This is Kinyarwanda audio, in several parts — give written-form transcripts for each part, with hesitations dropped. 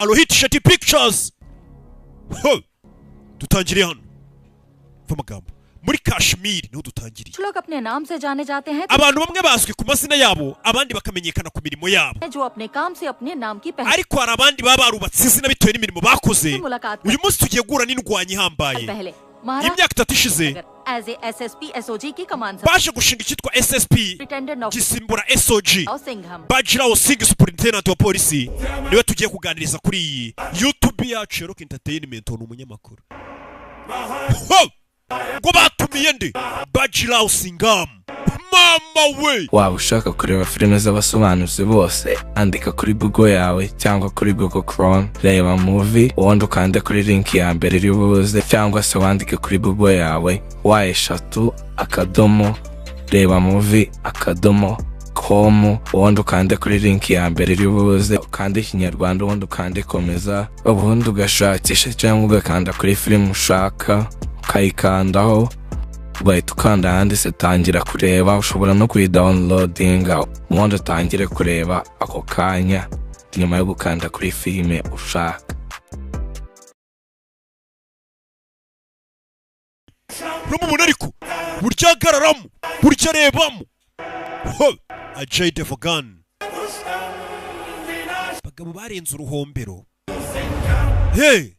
Rohit Shetty Pictures. Ho! Dutangiriye hano. Mva amagambo, muri Kashmir niho dutangiriye. कुछ लोग अपने नाम से जाने जाते हैं तो Abantu bamwe bazwi ku mazina yabo, abandi bakamenyekana ku mirimo yabo. जो अपने काम से अपने नाम की पहचान Ariko hari abandi baba barubatse izina bitewe n'imirimo bakoze. मुलाकात Uyu munsi tugiye guhura n'indwanyi ihambaye. पहले Maharashtra Imyaka 3 ishize as a SSP SOG की कमान baje gushinga icyitwa SSP superintendent of gisimbura SOG. Singham. Bajirao Singh, superintendent wa polisi, niwe tugiye kuganiriza kuri iyi YouTube yacu ya Rock Entertainment. Ni umunyamakuru. Ho! Ngo batumiye nde? Bajirao Singham, mama we! Waba ushaka kureba filime z'abasobanuzi bose, andika kuri Google yawe cyangwa kuri Google Chrome "Reba Movie", ubundi ukande kuri link ya mbere iri buze, cyangwa se wandike kuri Google yawe www.rebamovie.com, ubundi ukande kuri link ya mbere iri buze, ukande Ikinyarwanda, ubundi ukande komeza, ubundi ugashakisha cyangwa ugakanda kuri filime ushaka, ukayikandaho, ugahita ukanda ahanditse "Tangira kureba". Ushobora no kuyidownloadinga, ubundi utangire kureba ako kanya nyuma yo gukanda kuri filime ushaka. Uramubona, ariko buryo ahagararamo, buryo arebamo. Ho! Ajay Devgan, abagabo barenze uruhombero. Hey,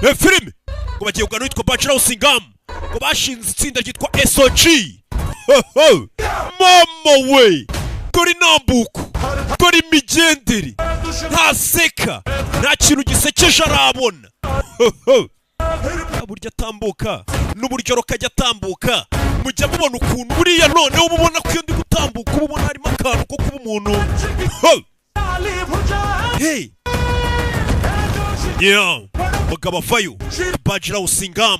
hey, filime ngo bagiye kuganira witwa Bajirao Singham, ngo bashinze itsinda ryitwa SOG. Ho, ho! Mama we, dore intambuko, dore imigendere, ntaseka, nta kintu gisekeje arabona. Ho, ho! Buryo atambuka n'uburyo rukajya atambuka, mujya mubona ukuntu buriya noneho uba ubona ko iyo ndi gutambuka uba ubona harimo akantu ko kuba umuntu. Ho! Hey! Yeah. Mugabo avayo, Bajirao Singham.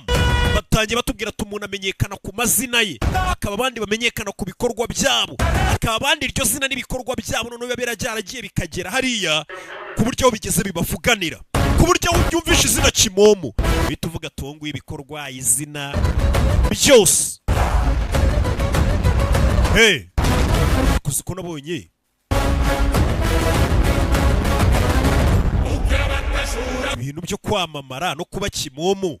Batangiye batubwira ati umuntu amenyekana ku mazina ye, hakaba abandi bamenyekana ku bikorwa byabo, hakaba abandi iryo zina n'ibikorwa byabo noneho biba byaragiye bikagera hariya ku buryo aho bigeze bibavuganira, ku buryo aho ubyumvishe izina Kimomo uhita uvuga ati uwo nguwo ibikorwa, izina, byose. Hey, kuzi ko nabonye ibintu byo kwamamara no kuba kimomo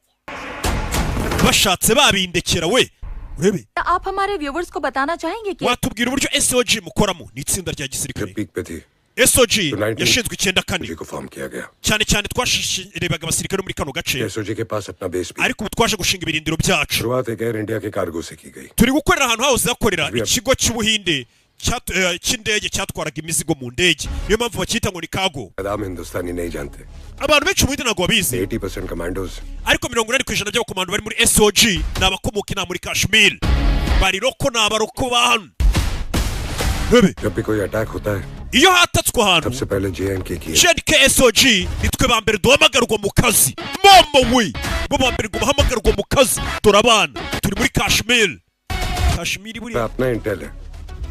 bashatse babindekera we, urebe. आप हमारे व्यूवर्स को बताना चाहेंगे कि Watubwira uburyo SOG mukoramo? Ni itsinda rya gisirikare. Peak पे थी SOG yashinzwe 94. को फॉर्म किया गया। Cyane cyane twashirebaga abasirikare bo muri kano gace, SOG के पास अपना बेस भी ariko ubu twaje gushinga ibirindiro byacu. शुरुआत एक एयर इंडिया के कार्गो से की गई। Turi gukorera ahantu hose hakorera ikigo cy'Ubuhinde cy'indege cyatwaraga imizigo mu ndege, niyo mpamvu bacyita ngo ni cargo. आम हिंदुस्तानी नहीं जानते। Abantu benshi mu Buhinde ntabwo babizi. 80% commandos Ariko 80% by'abakomando bari muri SOG ni abakomoka inaha muri Kashmir, bari local, ni abaroko ba hano. Bebe. जब भी कोई अटैक होता है, Iyo hatatswe ahantu, सबसे पहले जे एंड के की JNK SOG nitwe ba mbere duhamagarwa mu kazi. Mama we, bo ba mbere ngo bahamagarwa mu kazi. Dore abana, turi muri Kashmir. Kashmir buriya अपना इंटेल है,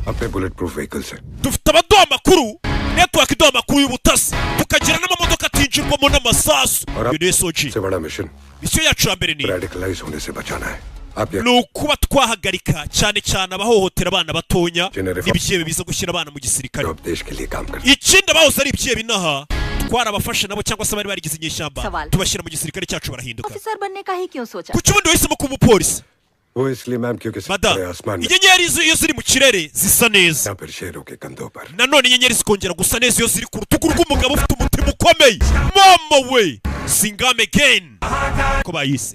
अपने bullet proof vehicles है। Dufite abaduha amakuru, network iduha amakuru y'ubutasi, tukagira n'amamodoka atinjirwamo n'amasasu. और Iyo ni SOG. से बड़ा mission Misiyo yacu ya mbere ni radicalise होने से बचाना है। आप ये ni ukuba twahagarika cyane cyane abahohotera abana batonya General- n'ibyihebe biza gushyira abana mu gisirikare. जो अब देश के लिए काम करते Ikindi, abahoze ari ibyihebe inaha twarabafashe nabo, cyangwa se bari barigize inyeshyamba, Sawal. Tubashyira mu gisirikare cyacu, barahinduka. Officer बनने का ही क्यों सोचा? Kuki ubundi wahisemo kuba umupolisi? हैं। वो इसलिए मैम, क्योंकि Mada सारे आसमान में inyenyeri iyo ziri mu kirere zisa neza, या फिर शेरों के कंधों पर। Nanone inyenyeri zikongera gusa neza iyo ziri ku rutugu rw'umugabo ufite umutima ukomeye. Mama we, Singham again ko bayise.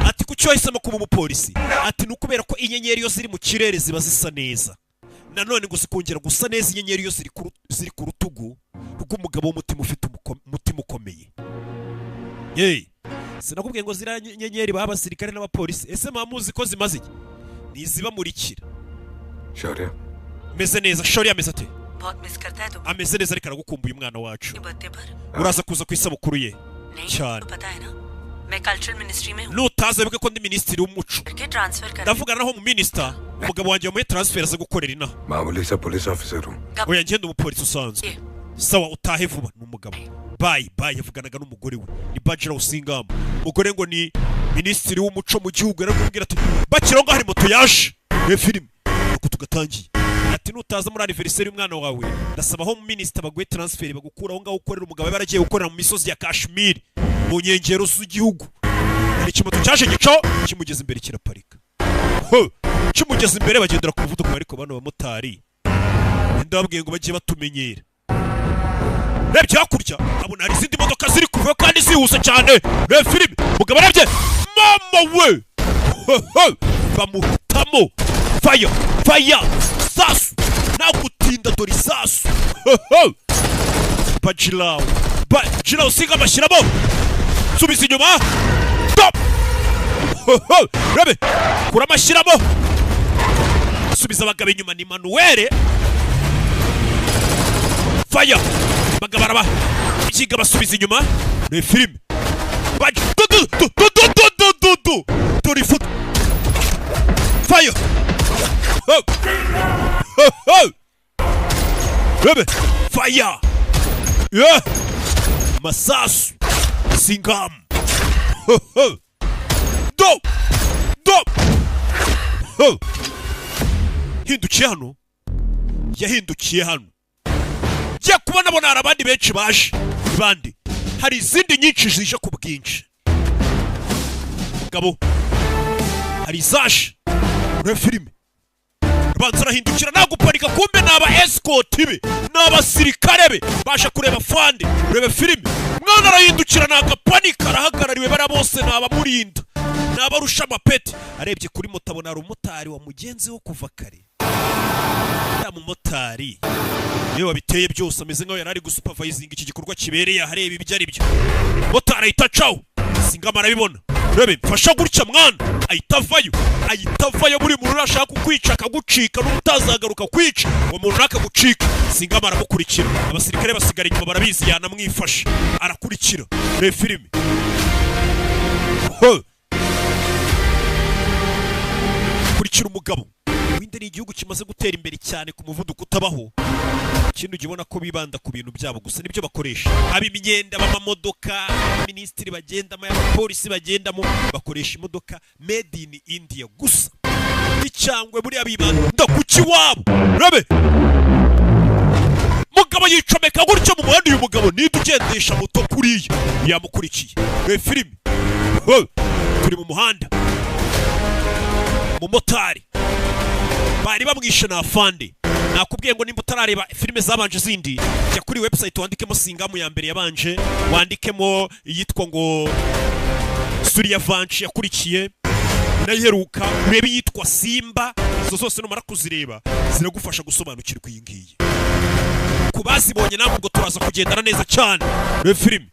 Ati kuki wahisemo kuba umupolisi? Ati ni ukubera ko inyenyeri iyo ziri mu kirere ziba zisa neza, nanone ngo zikongera gusa neza inyenyeri iyo ziri ku rutugu rw'umugabo w'umutima ufite umutima ukomeye. Yeee, sinakubwiye ngo ziriya nyenyeri baha abasirikare n'abapolisi, ese muba muzi ko zimaze iki? Ni izibamurikira. Shaurya. Meze neza. Shori ameze ate? बहुत मिस करता है तुम Ameze neza, ariko aragukumbuye umwana wacu. Birthday पर। Uraza kuza ku isabukuru ye? नहीं। Cyane. तो पता है ना, मैं cultural ministry में हूँ। Nutaza wibuke ko ndi minisitiri w'umuco. करके transfer कर Ndavugana naho mu minisita, umugabo wanjye wamuye transfer aza gukorera inaha. मामूली सा police officer हूँ। Oya, ngenda umupolisi usanzwe. Sawa, utahe vuba. Ni umugabo. Bye bye. Yavuganaga n'umugore we, ni Bajira Singham. Umugore ngo ni minisitiri w'umuco mu gihugu. Yaramubwira ati bakiraho ngaho hari moto yaje. Iyo filime uko tugatangiye ati Ati nutaza muri anniversaire y'umwana wawe, ndasaba home minister baguhe transfer, bagukura aho ngaho ukorera. Umugabo yari gukorera mu misozi ya Kashmir mu nkengero z'igihugu. Hari ikimoto cyaje gicaho, kimugeze imbere kiraparika. Ho! Kimugeze imbere bagendera ku muvuduko, ariko bano bamotari ndababwiye ngo bagiye batumenyera. Rebye hakurya abona hari izindi modoka ziri kuva kandi zihuse cyane. Reba filime, mugabo arebye, mama we! Ho, ho! Bamuhitamo, fire, fire, sasu, nta gutinda, dore isasu. Ho, ho! Bajirawo, Bajirawo singa amashyiramo, subiza inyuma, stop. Ho, ho! Rebe kura amashyiramo, subiza abagabo inyuma. Ni Manuel, fire, abagabo araba byiga, basubiza inyuma. Ni filime. Du du du du du du du du du, dore ifoto, fire. Ho! Ho, ho! Rebe fire, yeah, masasu, Singam. Ho, ho! Do do ho! Hindukiye hano, yahindukiye hano, ngiye kubona abona hari abandi benshi baje bandi, hari izindi nyinshi zije ku bwinshi. Mugabo hari izaje. Urebe filime, abanza arahindukira, naguparika, kumbe ni aba escort be, ni abasirikare be baje kureba fande. Urebe filime, mwana arahindukira, ni agapanika, arahagarariwe, bariya bose ni abamurinda, ni abarusha amapeti. Arebye kuri moto abona hari umumotari wa mugenzi wo kuva kare. Ya mumotari niwe wabiteye byose, ameze nkaho yari ari gusupervisinga iki gikorwa kibereye ahareba ibyo ari byo. Motari ahita acaho, Singama arabibona. Rebe mfasha gutya, mwana ahita avayo, ahita avayo. Buri muntu urashaka kukwica akagucika, n'utazagaruka kwica uwo muntu akagucika. Singama aramukurikira, abasirikare basigara inyuma, barabizi yanamwifasha, arakurikira. Reba filime. Ho! Kurikira umugabo. Ubuhinde ni igihugu kimaze gutera imbere cyane ku muvuduko utabaho. Ikindi ujya ubona ko bibanda ku bintu byabo gusa, nibyo bakoresha, ab'imyenda, b'amamodoka, minisitiri bagendamo, abapolisi bagendamo, bakoresha imodoka made in India gusa. Icyangwe buriya bibanda ku kiwabo. Rabe mugabo yicomeka gutyo mu muhanda. Uyu mugabo ninde ugendesha moto kuriya yamukurikiye? Reba filime. Ho! Turi mu muhanda, umumotari bari bamwishe na afande. Nakubwiye ngo nimba utarareba filime zabanje zindi, jya kuri website wandikemo Singamu ya mbere yabanje, wandikemo iyitwa ngo Suryavanshi yakurikiye nayiheruka, urebe iyitwa Simba. Izo zose numara kuzireba ziragufasha gusobanukirwa iyi ngiyi. Ku bazibonye namwe ubwo turaza kugendana neza cyane. Reba filime,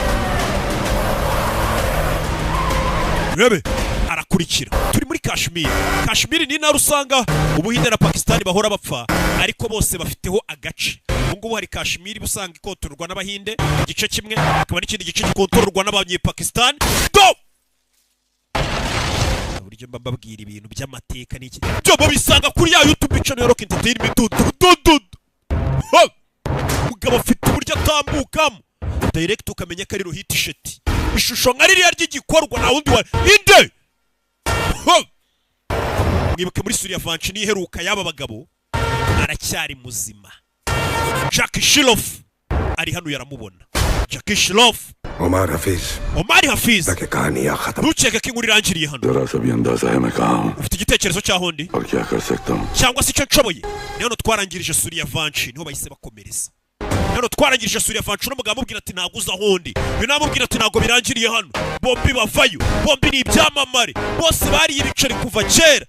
rebe arakurikira. Turi muri Kashmir. Kashmir ni intara usanga Ubuhinde na Pakistan bahora bapfa, ariko bose bafiteho agace. Ubu ngubu hari Kashmir usanga ikontororwa n'Abahinde igice kimwe, hakaba n'ikindi gice gikontororwa n'Abanyepakistan. Do uburyo mba mbabwira ibintu by'amateka n'iki byo babisanga kuri ya YouTube channel ya Rock Entertainment. Du du du du. Ho! Mugabo afite uburyo atambukamo direct, ukamenya ko ari Rohit Shetty. Ishusho nka ririya ry'igikorwa nta wundi wa inde. Ho! Mwibuke muri Suryavanshi n'iheruka y'aba bagabo, aracyari muzima. Jackie Shroff ari hano, yaramubona Jackie Shroff. Omar Hafeez. Omar Hafiz. ताकि कहानी खत्म Ntukeke ko inkuru irangiriye hano. जरा सा भी अंदाजा है मैं कहाँ हूँ Ufite igitekerezo cy'aho ndi और क्या कर सकता हूँ? cyangwa se icyo nshoboye? Ni hano twarangirije Suryavanshi, niho bahise bakomereza. Hano twarangirije Suryavanshi, uno mugabo amubwira ati ntabwo uzi aho ndi, uyu nawe amubwira ati ntabwo birangiriye hano. Bombi bavayo, bombi ni ibyamamare, bose bariye ibiceri kuva kera.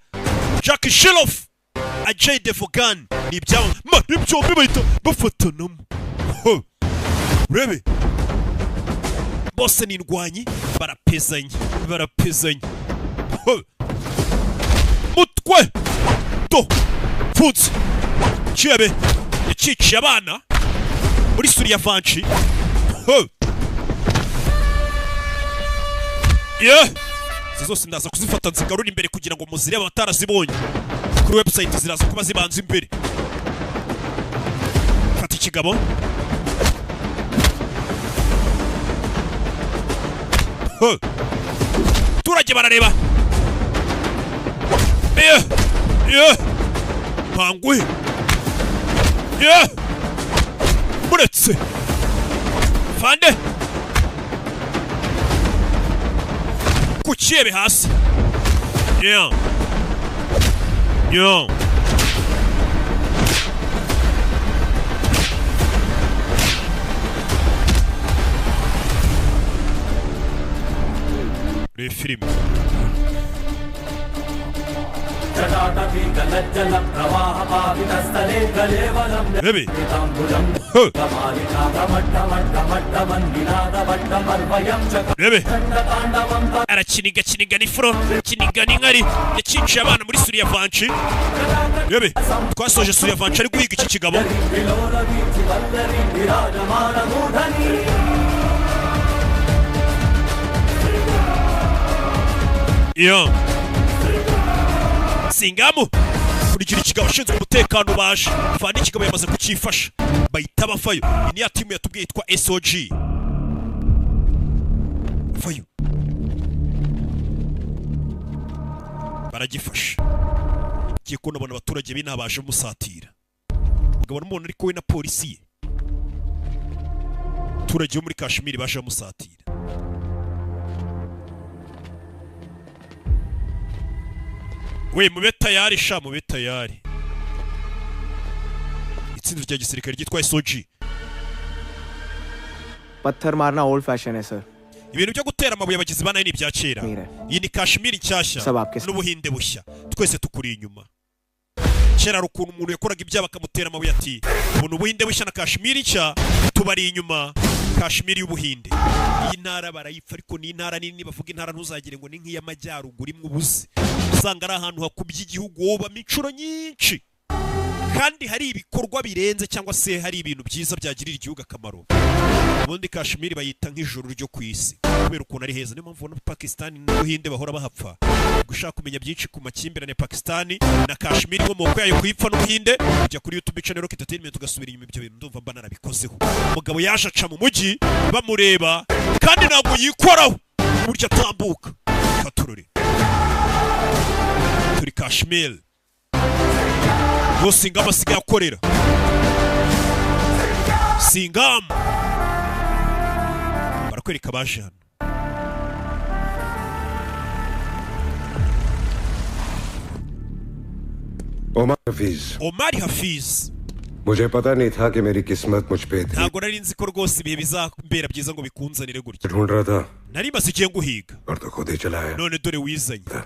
Jackie Shroff, Ajay Devgan ni ibyamamare byombi, bahita bafatanamo. Ho! Urebe bose ni indwanyi, barapezanye, barapezanye. Ho! Mutwe do pfunze kirebe yakiciye abana muri Suryavanshi. Ho! Yeah! Izi zose ndaza kuzifata nzigarura imbere kugira ngo muzirebe abatarazibonye. Kuri website ziraza kuba zibanza imbere. Fata ikigabo. Ho! Abaturage barareba. Yeah! Yeah! Pangwe! Yeah! Muretse fande ku kirebe hasi. Yeah. Yeah. Reba filime. Rebe. Huh. Rebe. Arakiniga kiniga n'ifuro, kiniga n'inkari, yacinciye abana muri Suriya Vanci. Rebe. Twasoje Suriya Vanci ari guhiga iki kigabo. Iyo. Singamu kurikira ikigabo ashinzwe umutekano baje. Fandi ikigabo yamaze kucyifasha. Bahita bafayo. Ni ya timu yatubwiye yitwa SOG. Fayo. Baragifasha. Kiye kubona abana abaturage b'inaha baje musatira. Mugabo n'umuntu ariko we na polisi ye. Abaturage bo muri Kashmir baje musatira. We mube tayari sha, mube tayari. Itsinda rya gisirikare ryitwa SOG. पत्थर मारना old fashion है sir. Ibintu byo gutera amabuye abagizi ba nabi ni ibya kera. Iyi ni Kashmir nshyashya n'Ubuhinde bushya. Twese tukuri inyuma. Kera hari ukuntu umuntu yakoraga ibyaha bakamutera amabuye ati ubu ni Ubuhinde bushya na Kashmir nshya, tubari inyuma. Kashmir y'Ubuhinde. Iyi ntara barayipfa ariko ni intara nini, bavuga intara ntuzagire ngo ni nk'iy'amajyaruguru imwe ubuze. Usanga ari ahantu hakubye igihugu wobamo inshuro nyinshi. Kandi hari ibikorwa birenze cyangwa se hari ibintu byiza byagirira igihugu akamaro. Ubundi Kashmir bayita nk'ijuru ryo ku isi kubera ukuntu ari heza. Niyo mpamvu ubona Pakistan n'Ubuhinde bahora bahapfa. Gushaka kumenya byinshi ku makimbirane ya Pakistan na Kashmir inkomoko yayo kuyipfa n'Ubuhinde, ujya kuri YouTube channel Rock Entertainment ugasubira inyuma ibyo bintu ndumva mba narabikozeho. Umugabo yaje aca mu mujyi bamureba kandi ntabwo yikoraho burya atambuka. Katurore turi Kashmir. Singamu asigaye akorera. Singamu barakwereka abaje hano. Omar Hafiz. Omar Hafiz. मुझे पता नहीं था कि मेरी किस्मत मुझ पे थी। Ntabwo nari nzi ko rwose ibihe bizambera byiza ngo bikunzanire gutya. ढूंढ रहा था। Nari maze igihe nguhiga. और तो खुद ही चला आया। None dore wizanye.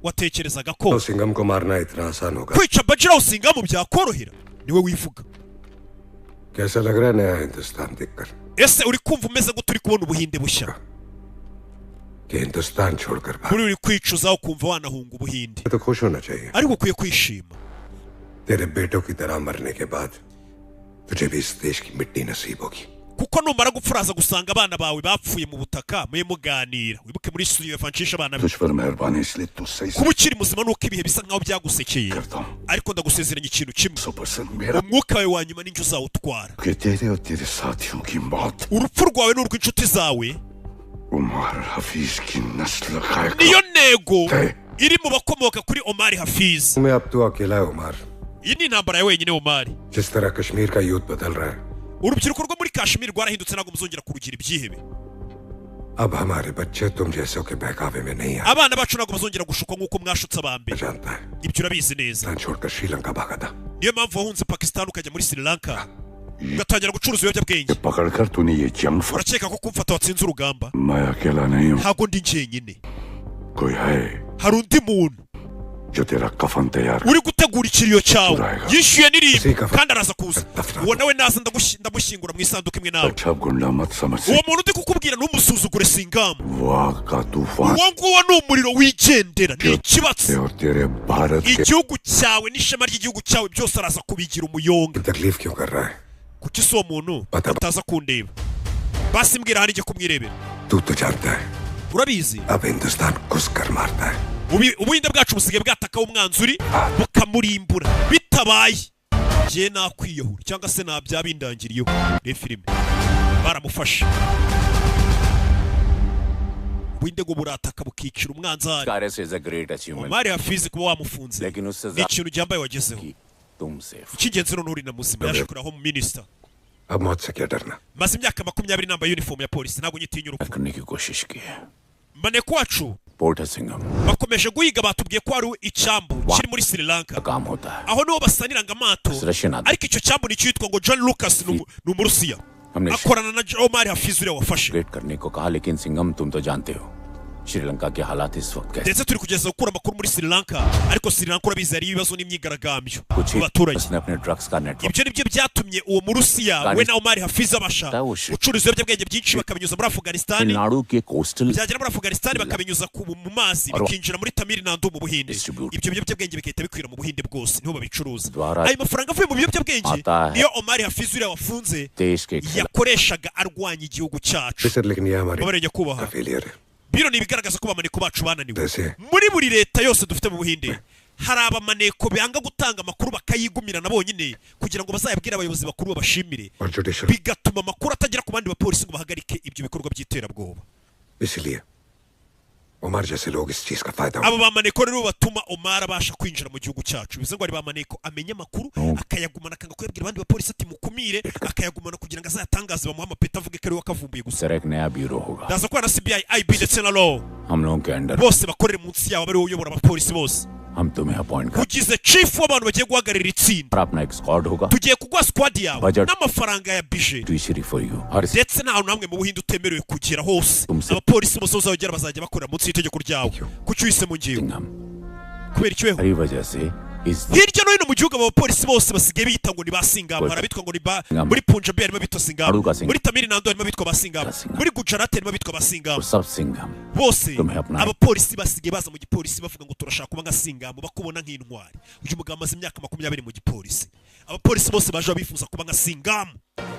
Watekerezaga ko Singham को मारना इतना आसान होगा? Kwica Bajirao Singamu byakorohera? Niwe wivuga. कैसा लग रहा है नया हिंदुस्तान देखकर? Ese uri kumva umeze gute uri kubona Ubuhinde bushya? कि हिंदुस्तान छोड़कर भाग। Kuri uri kwicuza ukumva wanahunga Ubuhinde. तो खुश होना चाहिए। Ariko ukwiye kwishima. तेरे बेटों की तरह मरने के बाद तुझे भी इस देश की मिट्टी नसीब होगी। Kuko numara gupfa uraza gusanga abana bawe bapfuye mu butaka muye muganira. Wibuke muri studio yafancisha abana be. तुझ पर मेहरबानी इसलिए तुझसे Kuba ukiri muzima nuko ibihe bisa nkaho byagusekeye. Ariko ndagusezeranya ikintu kimwe. Umwuka wawe wa nyuma ninjye uzawutwara. कि तेरे और तेरे साथियों की मौत Urupfu rwawe n'urw'inshuti zawe Umar Hafeez की नस्ल खाएगा। niyo ntego iri mu bakomoka kuri Omar Hafiz. मैं अब तो अकेला है Omar. Iyi ni intambara ya wenyine Omar. जिस तरह कश्मीर का युद्ध बदल रहा है, Urubyiruko rwo muri Kashmir rwarahindutse ntabwo muzongera kurugira ibyihebe. अब हमारे बच्चे तुम जैसों के बहकावे में नहीं आए। Abana bacu ntabwo bazongera gushukwa nk'uko mwashutse abambere. जानता है। Ibyo urabizi neza. छोड़कर श्रीलंका भागा था। Niyo mpamvu wahunze Pakistan ukajya muri Sri Lanka ugatangira gucuruza ibiyobyabwenge. पकड़कर तूने ये जंग Urakeka ko kumfata watsinze urugamba? मैं अकेला नहीं हूँ। Ntabwo ndi njyenyine. कोई है Hari undi muntu जो तेरा कफन तैयार uri gutegura ikiriyo cyawe, yishyuye n'irimbi kandi araza kuza. Uwo nawe naza ndamushyingura mu isanduku imwe nawe. अच्छा गुंडा मत समझ Uwo muntu ndi kukubwira ntumusuzugure Singamu. वाह का तूफान Uwo nguwo ni umuriro wigendera, ni ikibatsi. और तेरे भारत के Igihugu cyawe n'ishema ry'igihugu cyawe byose araza kubigira umuyonga. तकलीफ क्यों कर रहा है? Kuki si uwo muntu ataza kundeba? Basi mbwira ahari njye kumwirebera. तू तो जानता है Urabizi अब हिंदुस्तान घुस कर मारता है। Ubuhinde bwacu busigaye bwatakaho umwanzuri bukamurimbura. Bitabaye njye nakwiyahura cyangwa se nabyabindangiriyeho. Reba filime baramufashe. Ubuhinde ngo burataka bukicira umwanzari. Is a great achievement. Omar Hafiz kuba wamufunze लेकिन उससे ni ikintu gihambaye wagezeho. तुम safe. Icy'ingenzi noneho uri na muzima. Yaje kureba home minister. अब मौत से क्या डरना? Maze imyaka 20 nambaye uniform ya polisi, ntabwo nyitinya urupfu. करने की कोशिश की है। Maneko wacu port है Singham. bakomeje guhiga, batubwiye ko hari icyambu kiri muri Sri Lanka. काम होता है। Aho niho basaniranga amato. Russian आदमी। Ariko icyo cyambu nicyo yitwa ngo John Lucas, ni Umurusiya, हमने akorana na Omar Hafiz uriya wafashe. Great करने को कहा, लेकिन सिंघम, तुम तो जानते हो श्रीलंका के हालात इस वक्त कैसे। Ndetse turi kugeza gukura amakuru muri Sri Lanka, ariko Sri Lanka urabizi hari ibibazo n'imyigaragambyo कुछ mu ही baturage. उसने अपने ड्रग्स का network Ibyo nibyo byatumye uwo Murusiya we na Omar Hafiz abasha gucuruza ibiyobyabwenge byinshi, bakabinyuza muri Afghanistan. Tamil Nadu के coastal Byagera muri Afghanistan bakabinyuza mu mazi, bikinjira muri Tamil Nadu mu Buhinde. Ibyo biyobyabwenge bigahita bikwira mu Buhinde bwose, niho babicuruza. द्वारा Ayo mafaranga avuye mu biyobyabwenge आता है। niyo Omar Hafiz uriya wafunze देश के खिलाफ yakoreshaga arwanya igihugu cyacu. Sir, लेकिन यह हमारे Babareye nyakubahwa, failure है। Bino ni ibigaragaza ko abamaneko bacu bananiwe. वैसे Muri buri leta yose dufite mu Buhinde hari abamaneko banga gutanga amakuru, bakayigumirana bonyine kugira ngo bazayabwire abayobozi bakuru babashimire, और judicial bigatuma amakuru atagera ku bandi bapolisi ngo bahagarike ibyo bikorwa by'iterabwoba. इसलिए उमर जैसे लोग इस चीज का फायदा Abo bamaneko rero batuma Omar abasha kwinjira mu gihugu cyacu, bivuze ngo ari bamaneko amenya amakuru akayagumana, akanga kuyabwira abandi bapolisi ati mukumire, akayagumana kugira ngo azayatangaze bamuhe amapeti, avuge ko ari we wakavumbuye gusa. Sir, एक नया ब्यूरो होगा। Ndaza kubana na CBI, IB ndetse na law, हम लोगों के under. Bose bakorere munsi yawe, ari wowe uyobora abapolisi bose. हम तुम्हें अपॉइंट कर Ugize chief w'abantu bagiye guhagararira itsinda. और अपना एक स्क्वाड होगा। Tugiye kuguha squad yawe Budget. n'amafaranga ya bije, judiciary for you और ndetse nta hantu hamwe mu Buhinde utemerewe kugera hose. Umse- Abapolisi bose uzagera bazajya bakorera munsi y'itegeko ryawe. Kuki uhisemo ngewe? Kubera ikiweho? हरी वजह से इस Hirya no hino mu gihugu aba bapolisi bose basigaye biyita ngo ni ba Singamu. Hari abitwa ngo ni ba Singamu. muri Punjabi harimo abitwa Singamu, Aruga Singamu. muri Tamil Nadu harimo abitwa ba Singamu, muri Gujarat harimo abitwa ba Singamu. सब सिंघम Bose तुम्हें अपना abapolisi basigaye baza mu gipolisi bavuga ngo turashaka kuba nka Singamu, bakubona nk'intwari. Uyu mugabo amaze imyaka 20 mu gipolisi, abapolisi bose baje bifuza kuba nka Singamu.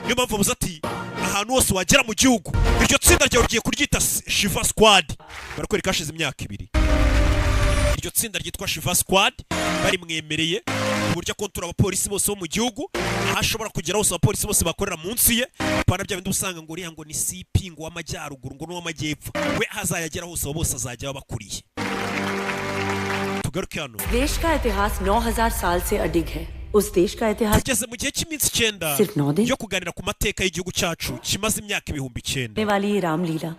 Niyo mpamvu bavuze ati ahantu hose wagera mu gihugu, iryo tsinda ryawe ugiye kuryita Shiva Squad. Barakwereka hashize imyaka 2 iryo tsinda ryitwa Shiva Squad barimwemereye ku buryo akontora abapolisi bose bo mu gihugu, aho ashobora kugera hose abapolisi bose bakorera munsi ye. Apana bya bindi usanga ngo uriya ngo ni CP ngo w'amajyaruguru ngo n'uw'amajyepfo, we aho azayagera hose abo bose azajya babakuriye. Tugaruke hano. देश का इतिहास 9000 साल से अडिग है। उस देश का इतिहास Tugeze mu gihe cy'iminsi 9 Sirf node? yo kuganira ku mateka y'igihugu cyacu kimaze imyaka 9000. होने वाली ये रामलीला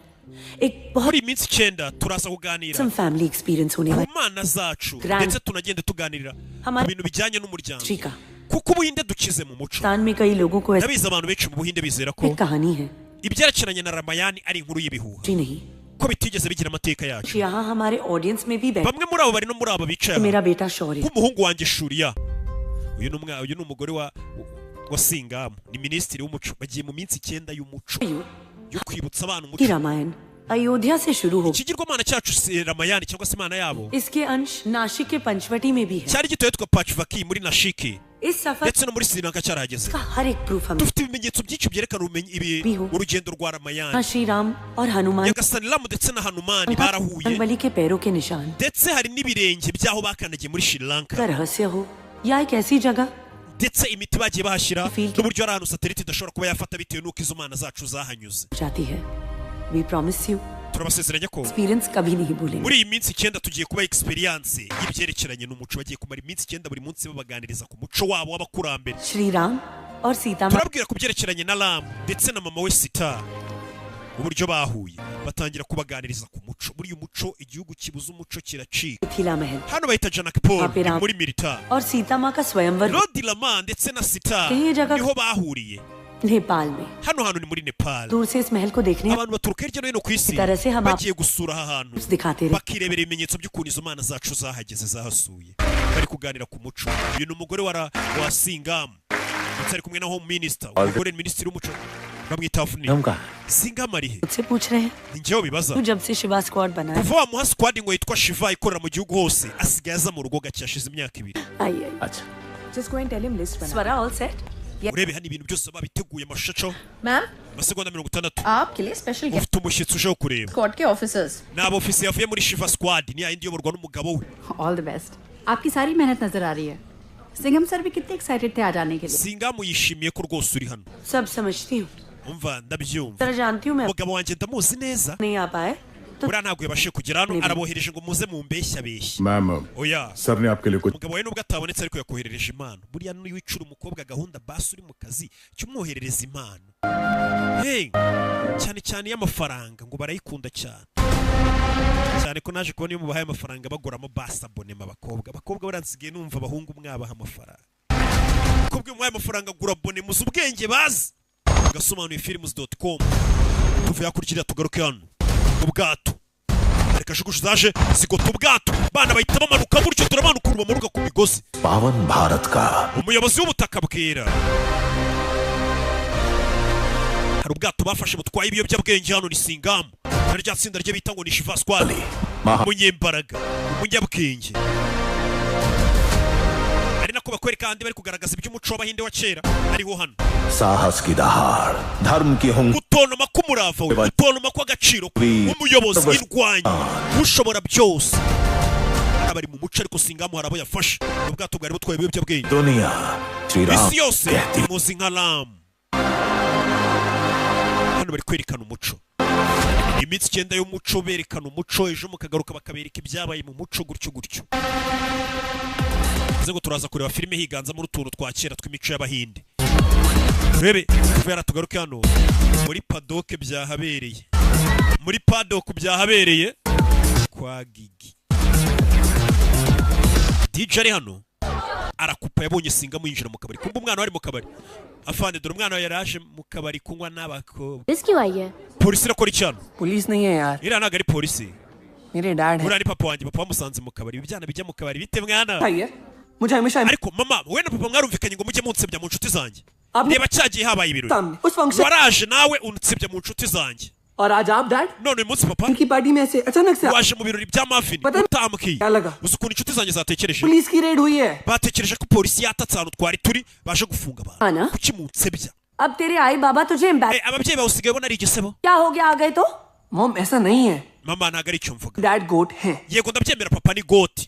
एक बहुत Muri iyi minsi 9 turaza kuganira some family experience होने ku वाली mana zacu, Grand. ndetse tunagende tuganirira ku Hamare- bintu bijyanye n'umuryango, history का kuko Ubuhinde dukize mu muco. Pakistan में कई लोगों को ऐसी Ndabizi abantu benshi mu Buhinde bizera ko कहानी है ibyerekeranye na Ramayani ari inkuru y'ibihuha, जी नहीं। ko bitigeze bigira amateka yacu. यहाँ हमारे ऑडियंस में भी बैठे Bamwe muri abo bari no muri aba bicaye aha, मेरा बेटा शौर्य। nk'umuhungu wanjye Shuriya. Uyu ni uyu ni umugore wa Singamu, ni minisitiri w'umuco. Bagiye mu minsi 9 y'umuco yo kwibutsa abana की umuco. Ramayan Ayodhya से शुरू हो Ikigirwamana cyacu si Ramayani cyangwa se imana yabo इसके अंश नासिक के पंचवटी में भी है। cyari gituye yitwa Pachvaki muri Nashiki, इस सफर ndetse no muri Sri Lanka cyarahageze. का हर एक प्रूफ हमें Dufite ibimenyetso byinshi byerekana ubumenyi ibi urugendo rwa Ramayani. यहाँ श्री राम और Hanuman Nyagasani Ramu ndetse na Hanumani barahuye, बलि के पैरों के निशान ndetse hari n'ibirenge by'aho bakandagiye muri Sri Lanka, का रहस्य हो या एक ऐसी जगह ndetse imiti bagiye bahashyira n'uburyo ari ahantu satelite idashobora kuba yafata bitewe n'uko izo mana zacu zahanyuze. जाती है। We promise you Turabasezeranya ko experience कभी नहीं भूलेंगे। Muri iyi minsi 9 tugiye kuba experience y'ibyerekeranye n'umuco. Bagiye kumara iminsi 9 buri munsi babaganiriza ku muco wabo w'abakurambere. Shri Ram और सीता माँ Turabwira ku byerekeranye na Ram ndetse na mama we Sita, uburyo bahuye, batangira kubaganiriza ku muco. Buriya umuco, igihugu kibuze umuco kiracika. Mithila Mahal Hano bahita Janakpur, Happy ni Ram. muri Milita. और सीता माँ का स्वयंवर Lord Rama ndetse na Sita Iyi jaga- niho bahuriye. Nepal में Hano hantu ni muri Nepal. दूर से इस महल को देखने Abantu baturuka hirya no hino ku isi तरह से हम आप- bagiye gusura aha hantu, दिखाते रहे। Bakirebera ibimenyetso by'ukuntu izo mana zacu zahageze, zahasuye. Bari kuganira ku muco. Uyu ni umugore wa Singamu, ndetse ari kumwe na home minister. Umugore ni minisitiri w'umuco, bamwita Avni. हम कहा Singamu ari he? मुझसे पूछ रहे हैं? Ni njyewe bibaza. तू जब से शिवा स्क्वाड बना है Kuva wamuha squad ngo yitwa Shiva ikorera mu gihugu hose, asigaye aza mu rugo gake, hashize imyaka 2. आई आई अच्छा। Just go and tell him list बना। Swara all set. Urebe hano ibintu byose babiteguye, amashusho. Ma'am, Amasegonda 60. आपके लिए special guest Ufite umushyitsi uje kureba. Squad के officers. Ni abofisiye bavuye muri Shiva Squad, ni yayindi iyoborwa n'umugabo we. All the best. आपकी सारी मेहनत नजर आ रही है। सिंघम सर भी कितने एक्साइटेड थे आ जाने के लिए। Singamu yishimiye ko rwose uri hano. सब समझती हूँ। Umva, ndabyumva. तरह जानती हूँ मैं। Umugabo wanjye ndamuzi neza. नहीं आ पाए Buriya ntabwo yabashije kugera hano, arabohereje ngo muze mumbeshyabeshye. Ma'am, Oya. Sir ने आपके लिए कुछ Umugabo we nubwo atabonetse, ariko yakoherereje impano. Buriya niyo wicura umukobwa gahunda, basi uri mu kazi, cyo umwoherereza impano. Hey, cyane cyane y'amafaranga, ngo barayikunda cyane cyane, ko naje kubona iyo mubahaye amafaranga baguramo basi abonema. Abakobwa buriya nsigaye numva abahungu mwabaha amafaranga. Umukobwa iyo umuhaye amafaranga agura abonema. Uzi ubwenge bazi. Gasobanuye films.com. Tuvuye hakurya, tugaruke hano. Ubwato, hari kajugujugu zaje zigota ubwato, bana bahita bamanuka gutyo. Turamanuka, bamanuka ku migozi. पावन भारत का Umuyobozi w'ubutaka bwera, hari ubwato bafashe butwaye ibiyobyabwenge. Hano ni Singamu na rya tsinda rye bita ngo ni Shiva Squad. Umunyembaraga, umunyabwenge, ari nako bakwereka ahandi bari kugaragaza iby'umuco w'Abahinde wa kera, ariho hano. साहस की दहाड़, धर्म की हुंग Gutontoma k'umurava we, gutontoma kw'agaciro, umuyobozi, indwanyi, ushobora byose. Hano bari mu muco, ariko Singamu hari abo yafashe. Ubwato bwari butwaye ibiyobyabwenge. दुनिया श्री Ram Isi yose कहती muzi nka Ramu. Hano bari kwerekana umuco, iminsi 9 y'umuco, berekana umuco. Ejo mukagaruka bakabereka ibyabaye mu muco, gutyo gutyo. Bivuze ngo turaza kureba filime higanzamo utuntu twa kera tw'imico y'Abahinde. Turebe tuve, tugaruke hano muri paddock. Byahabereye muri paddock, byahabereye kwa Gigi. DJ ari hano arakupa, yabonye Singamu yinjira mu kabari. Kumva umwana wari mu kabari, afande, dore umwana yaraje mu kabari kunywa n'abakobwa. Police क्यों आई है? Polisi irakora iki hano? Police नहीं है यार. Iriya ntabwo ari polisi. मेरे dad है. Buriya ni papa wanjye. Papa wamusanze mu kabari. Ibyana bijya mu kabari bite, mwana? आई है मुझे हमेशा Ariko mama, wowe na papa mwarumvikanye ngo mujye munsebya mu nshuti zanjye. Reba cyagiye habaye ibirori, सामने उस function waraje nawe unsebya mu nshuti zanjye. और आज आप dad None uyu munsi papa उनकी party में ऐसे अचानक से waje mu birori bya Mafini utambwiye. Uzi ukuntu inshuti zanjye zatekereje? Police की raid हुई है. Batekereje ko polisi yatatse ahantu twari turi, baje gufunga abantu. आना Kuki munsebya? अब तेरे आई बाबा तुझे Eh, ababyeyi bawe usigaye ubona ari igisebo. क्या हो गया, आ गए तो? Mom, ऐसा नहीं है. Mama, ntabwo ari icyo mvuga. Dad GOAT है. Yego, ndabyemera, papa ni GOAT.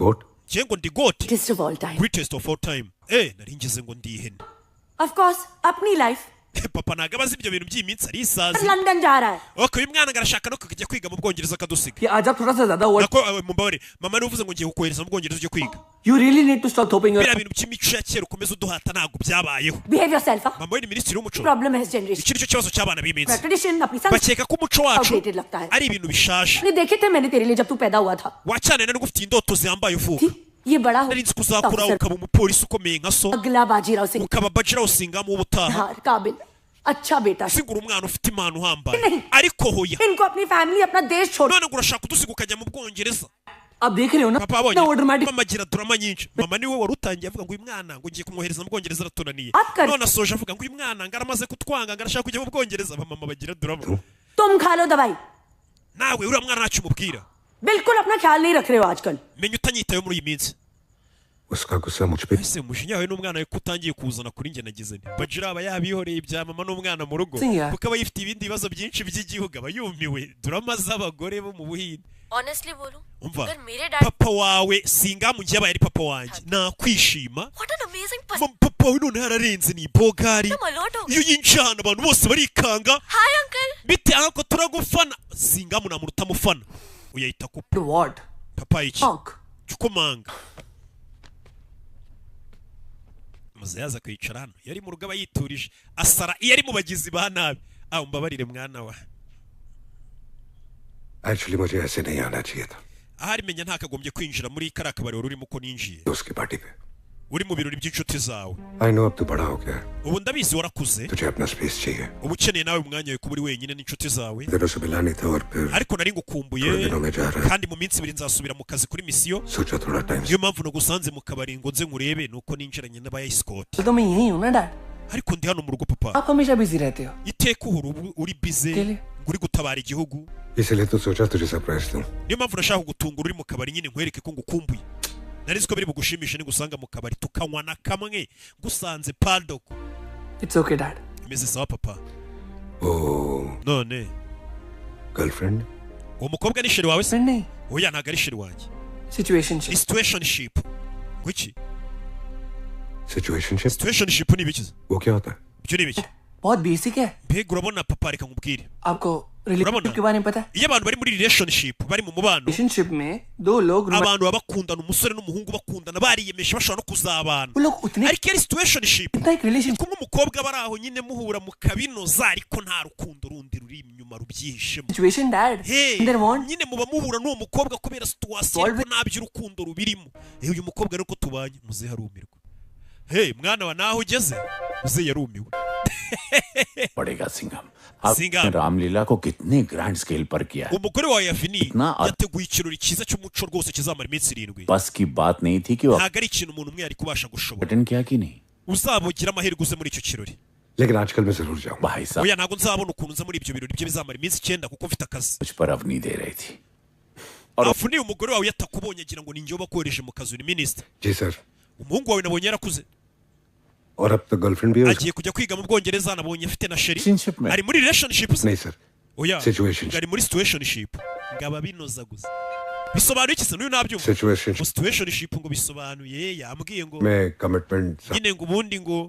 Njye ngo ndi GOAT? Greatest of all time. Greatest of all time. Eh, nari ngeze ngo ndi ihene. Of course, अपनी life. Papa ntabwo abazi ibyo bintu by'iyi minsi, ari isazi. London जा रहा है. Okay, uyu mwana ngo arashaka no kujya kwiga mu Bwongereza, akadusiga. ये आज आप थोड़ा सा ज्यादा over Nako mumbabarire mama, niba uvuze ngo ngiye kukohereza mu Bwongereza ujye kwiga. You really need to stop थोपिंग. Biriya bintu by'imico ya kera ukomeza uduhata ntabwo byabayeho. Behave yourself. Mama we ni minisitiri w'umuco. Problem है इस generation. Iki nicyo kibazo cy'abana b'iminsi. Tradition अपनी Bakeka ko umuco wacu outdated लगता है. Ari ibintu bishaje. नहीं देखे थे मैंने तेरे लिए जब तू पैदा हुआ था. Wacyane nari ngufitiye indoto zihambaye uvuka. ये बड़ा हो Nari nzi ko uzakura ukaba umupolisi ukomeye nka so, अगला बाजीराव Singh ukaba Bajirawo Singamu w'ubutaha. हाँ, काबिल, अच्छा बेटा. Sigura umwana ufite impano uhambaye, ariko hoya. इनको अपनी family, अपना देश छोड़ None ngo urashaka kudusiga ukajya mu Bwongereza. आप देख रहे हो ना? Papa abonye mama agira drama nyinshi. Mama niwe wari utangiye avuga ngo uyu mwana ngo ngiye kumwohereza mu Bwongereza, aratunaniye. None asoje avuga ngo uyu mwana ngo aramaze kutwanga, ngo arashaka kujya mu Bwongereza. Abamama bagira drama. तुम खा लो दवाई. Nawe uriya mwana ntacyo umubwira. बिल्कुल अपना ख्याल नहीं रख रहे हो आजकल. Menya utanyitayeho muri iyi minsi. उसका गुस्सा मुझ पे Ese umujinya wawe n'umwana we ko utangiye kuwuzana kuri njye? Nagize nti Bajira aba yabihoreye ibya mama n'umwana mu rugo, Sinya. kuko aba yifitiye ibindi bibazo byinshi by'igihugu, aba yumiwe. Drama z'abagore bo mu Buhinde. Honestly बोलूं, Umva, अगर मेरे dad papa wawe Singamu ngiye abaye ari papa wanjye nakwishima. What an amazing person. Papa wawe none yararenze, ni bogari. तुम alert हो. Iyo yinjiye ahantu abantu bose barikanga. Hi uncle. Bite uncle, turagufana. Singamu nta muntu utamufana, uyahita kupa. What? Papa, iki cyukomanga muze yaza kwicara hano. Iyo ari mu rugo aba yiturije, asara iyo ari mu bagizi ba nabi. Ah, umbabarire mwana wa. Actually मुझे ऐसे नहीं आना चाहिए था Ahari menya ntakagombye kwinjira muri kariya kabari wari urimo uko ninjiye. उसकी party पे. Uri mu birori by'inshuti zawe. I know, अब तू बड़ा हो गया है. Ubu ndabizi warakuze. तुझे अपना space चाहिए. Uba ukeneye nawe umwanya wawe kuba uri wenyine n'inshuti zawe. दिनों से मिला नहीं था और फिर Ariko nari ngukumbuye, थोड़े दिनों में जा रहा है. kandi mu minsi 2 nzasubira mu kazi kuri mission. सोचा थोड़ा time. Niyo mpamvu nagusanze mu kabari ngo nze nkurebe, nuko ninjiranye n'aba escort. तो मैं यही हूँ ना dad. Ariko ndi hano mu rugo, papa. आप हमेशा busy रहते हो. Iteka uhora ubu uri busy ngo uri gutabara igihugu. इसलिए तो सोचा तुझे surprise दूं. Niyo mpamvu nashaka kugutungura uri mu kabari nyine, nkwereke ko ngukumbuye. Nari nzi ko biri bugushimishe nigusanga mu kabari tukanywa na kamwe, ngusanze paddock. It's okay dad. Imeze sawa, papa. Oh. None girlfriend? Uwo mukobwa ni chérie wawe se? Oya, ntabwo ari chérie wanjye. Situationship. Ni situationship. Kuki? Situationship? Situationship ni ibiki? वो क्या होता है? Ibyo ni ibiki? बहुत basic है. Mbega urabona papa, reka nkubwire. आपको Relationship के बारे में पता है? Iyo abantu bari muri relationship, bari mu mubano, relationship में दो लोग abantu baba bakundana, umusore n'umuhungu bakundana, bariyemeje bashobora no kuzabana. वो लोग उतने Ariko iyo ari situationship, इतना एक relation kumwe umukobwa bari aho nyine muhura mukabinoza, ariko nta rukundo rundi ruri inyuma rubyihishemo. Situation dad. Hey, there want nyine muba muhura n'uwo mukobwa kubera situation, ariko nta by'urukundo rubirimo. Uyu mukobwa rero ko tubanye, muzehe arumirwa. Hey, mwana wa naho ugeze, muzehe yarumiwe. पड़ेगा सिंघम। आपने Singham. Ramlila को कितने grand scale पर किया है। Umugore wawe Yavini Na- yateguye ikirori cyiza cy'umuco rwose kizamara iminsi 7. बस की बात नहीं थी कि वो Ntabwo ari ikintu umuntu umwe yari kubasha gushobora. Attend किया कि नहीं। Uzabugira amahirwe uze muri icyo kirori. लेकिन आजकल मैं जरूर जाऊंगा। भाई साहब Oya, ntabwo nzabona ukuntu nza muri ibyo birori bye bizamara iminsi 9 kuko mfite akazi. मुझ पर अवनी दे रही थी। Avuniye umugore wawe yatakubonye agira ngo ni njye wabakohereje mu kazi, uri minisita. Ji sir. Umuhungu wawe nabonye yarakuze, और अब तो गर्लफ्रेंड भी है उसकी। agiye kujya kwiga mu Bwongereza, nabonye afite na chérie. Relationship में Ari muri relationship se? नहीं sir. Oya, Situationship. ngo ari muri situationship, ngo aba binoza gusa. Bisobanuye iki se? N'uyu nabyumva. Situationship Ngo situationship ngo bisobanuye, yambwiye ngo में commitment nyine ngo ubundi ngo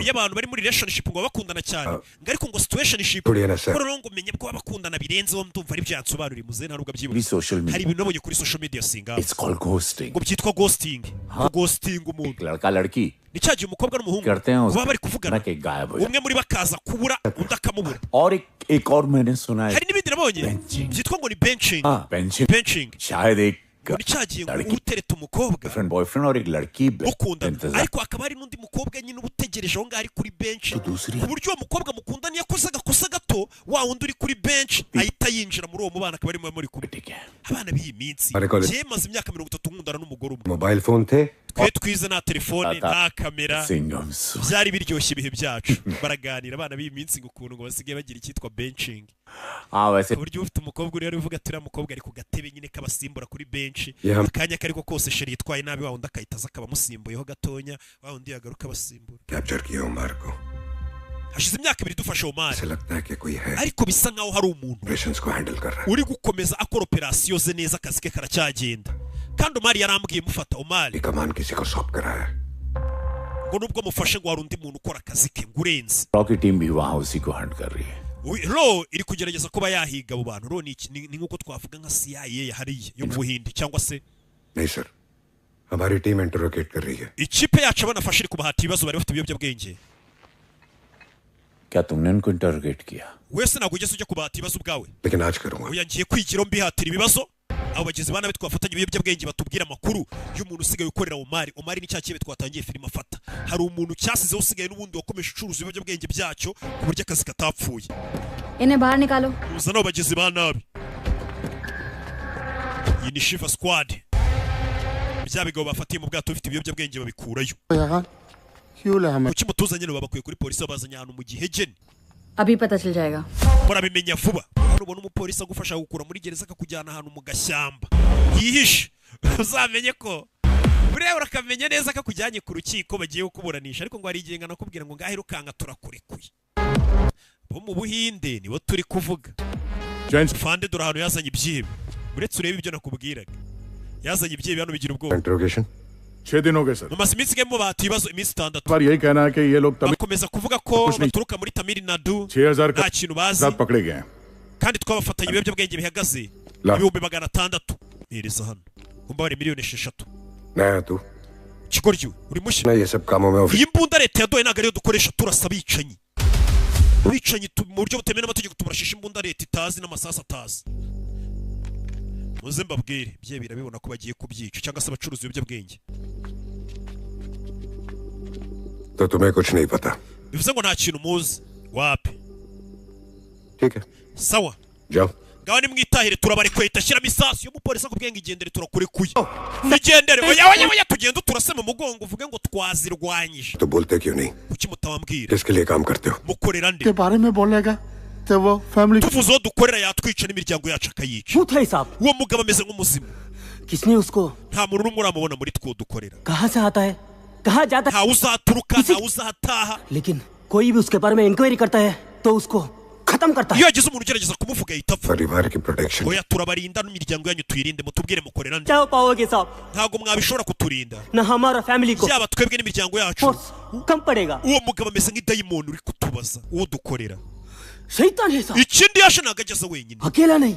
iyo abantu bari muri relationship ngo baba bakundana cyane, ngo ariko ngo situationship थोड़ी ना sir. ko rero ngo menye ko baba bakundana birenzeho, ndumva ari byo yansobanuriye muzehe, nta nubwo abyibuka. भी social Hari media ibintu nabonye kuri social media singa it's called ghosting. ngo byitwa ghosting, ngo ghosting umuntu एक लड़का लड़की ni cya gihe umukobwa n'umuhungu करते हैं baba bari kuvugana, ना कि गायब हो जाए। umwe muri bo akaza kubura, undi akamubura. और एक एक और मैंने सुना है। Hari n'ibindi nabonye Benching. byitwa ngo ni benching. हाँ benching. Benching शायद एक ngo ni cya gihe ngo लड़की uba utereta umukobwa girlfriend boyfriend और एक लड़की mukundana, इंतजार ariko hakaba hari n'undi mukobwa nyine uba utegereje aho ngaho ari kuri benshi, तो दूसरी ku buryo uwo mukobwa mukundana iyo akoze agakosa gato, wa wundi uri kuri benshi ahita yinjira muri uwo mubano, akaba arimo muri kumwe. ठीक है। Abana b'iyi minsi, Ariko- njyewe maze imyaka 30 nkundana n'umugore umwe. Mobile phone थे। Twe twize nta telefone, nta kamera, Singham सो byari biryoshye ibihe byacu. Baraganira abana b'iyi minsi ngo ukuntu ngo basigaye bagira icyitwa benching, हाँ वैसे ku buryo ufite umukobwa uri hariya uvuga ati uriya mukobwa ari ku gatebe nyine k'abasimbura kuri benshi, Yeah. akanya kariko kose chérie yitwaye nabi, wa wundi akahita aza akaba amusimbuyeho gatonya, wa wundi yagaruka abasimbura. Capture किया उमार को। Hashize imyaka 2 dufashe Omar, ऐसे लगता है कि कोई है ariko bisa nkaho hari umuntu operations को handle कर रहा है। uri gukomeza akora operasiyo ze neza, akazi ke karacyagenda. Kandi Omar yarambwiye mufata Omar ये कमान किसी को सौंप कर आया है। ngo nubwo mufashe ngo hari undi muntu ukora akazi ke ngo urenze. Raw की टीम भी वहां उसी को हंट कर रही है। Ro iri kugerageza kuba yahiga abo bantu. Ro ni iki? Ni nk'uko twavuga nka CIA hariya yo mu Buhinde cyangwa se नहीं सर, हमारी टीम इंटरोगेट कर रही है। Ikipe yacu abanafashe iri kubahata ibibazo, bari bafite ibiyobyabwenge. क्या तुमने उनको इंटरोगेट किया? Wese ntabwo ugeze ujya kubahata ibibazo ubwawe? लेकिन आज करूंगा। Oya, ngiye kwigira mbihatira ibibazo abo bagizi ba nabi twafatanya ibiyobyabwenge, batubwira amakuru y'umuntu usigaye ukorera Omari. Omari ni cya kibe twatangiye filime afata, hari umuntu cyasizeho usigaye n'ubundi wakomeje ucuruza ibiyobyabwenge byacyo ku buryo akazi katapfuye. इन्हें बाहर निकालो। Muzana abo bagizi ba nabi. Iyi ni Shiva Squad, bya bigabo bafatiye mu bwato bifite ibiyobyabwenge babikurayo. Kuki mutuzanye? Babakuye kuri polisi babazanye ahantu mu gihegeni. अभी पता चल जाएगा। Murabimenya vuba. Hano ubona umupolisi agufasha gukura muri gereza akakujyana ahantu mu gashyamba hihishe, uzamenye ko buriya urakamenya neza ko akujyanye ku rukiko bagiye kukuburanisha, ariko ngo hari igihe nakubwira ngo ngahe rukanka turakurekuye. Bo mu Buhinde nibo turi kuvuga. Fande, dore ahantu yazanye ibyihebe, uretse urebe ibyo nakubwiraga, yazanye ibyihebe hano bigira ubwoba. Interrogation 6 दिन हो गए sir. Mumaze iminsi igemo bahata ibibazo iminsi 6. बार यही कहना है कि ये लोग Tamil Bakomeza kuvuga ko कुछ नहीं। baturuka muri Tamil Nadu, 6000 nta kintu bazi, साथ पकड़े गए हैं। kandi twabafatanye ibiyobyabwenge bihagaze La. 600,000. Hereza hano umva, bari miliyoni 6. नया तू Kigoryi, uri mushya. ना ये सब कामों में Iyi mbunda leta yaduhaye ntabwo ariyo dukoresha turasa abicanyi. Abicanyi mu buryo butemewe n'amategeko tubarashisha imbunda leta itazi n'amasasu atazi. Muze mbabwire, bye birabibona ko bagiye kubyica cyangwa se abacuruza ibiyobyabwenge. तो तुम्हें कुछ नहीं पता। Bivuze ngo nta kintu muzi wapi? ठीक है। Sawa. जाओ। Ngaho nimwitahire, turabarekuye. Ashyiramo isasu iyo umupolisi akubwiye ngo igendere turakurekuye, igendere. Oya oya oya, tugende turase mu mugongo uvuge ngo twazirwanyije. तो बोलते क्यों नहीं? Kuki mutabambwira? किसके लिए काम करते हो? Mukorera nde? के बारे में बोलेगा तो वो family Tuvuze uwo dukorera yatwica n'imiryango yacu akayica. Uwo mugabo ameze nk'umuzimu. किसने उसको Nta muntu n'umwe uramubona muri two dukorera. कहाँ से आता है, कहाँ जाता है? Ntawe uzaturuka, ntawe uzahataha. लेकिन कोई भी उसके बारे में इंक्वायरी करता है तो उसको खत्म करता है। Iyo hagize umuntu ugerageza kumuvuga ahita apfa. परिवार की protection. Oya, turabarinda n'imiryango yanyu tuyirinde. Mutubwire mukorera nde? क्या पाओगे साहब? Ntabwo mwabishobora kuturinda, न हमारा family को yaba twebwe n'imiryango yacu. कम पड़ेगा। Uwo mugabo ameze nk'idayimoni uri kutubaza uwo dukorera. शैतान है साहब। Ikindi yaje ntabwo ageze wenyine. अकेला नहीं,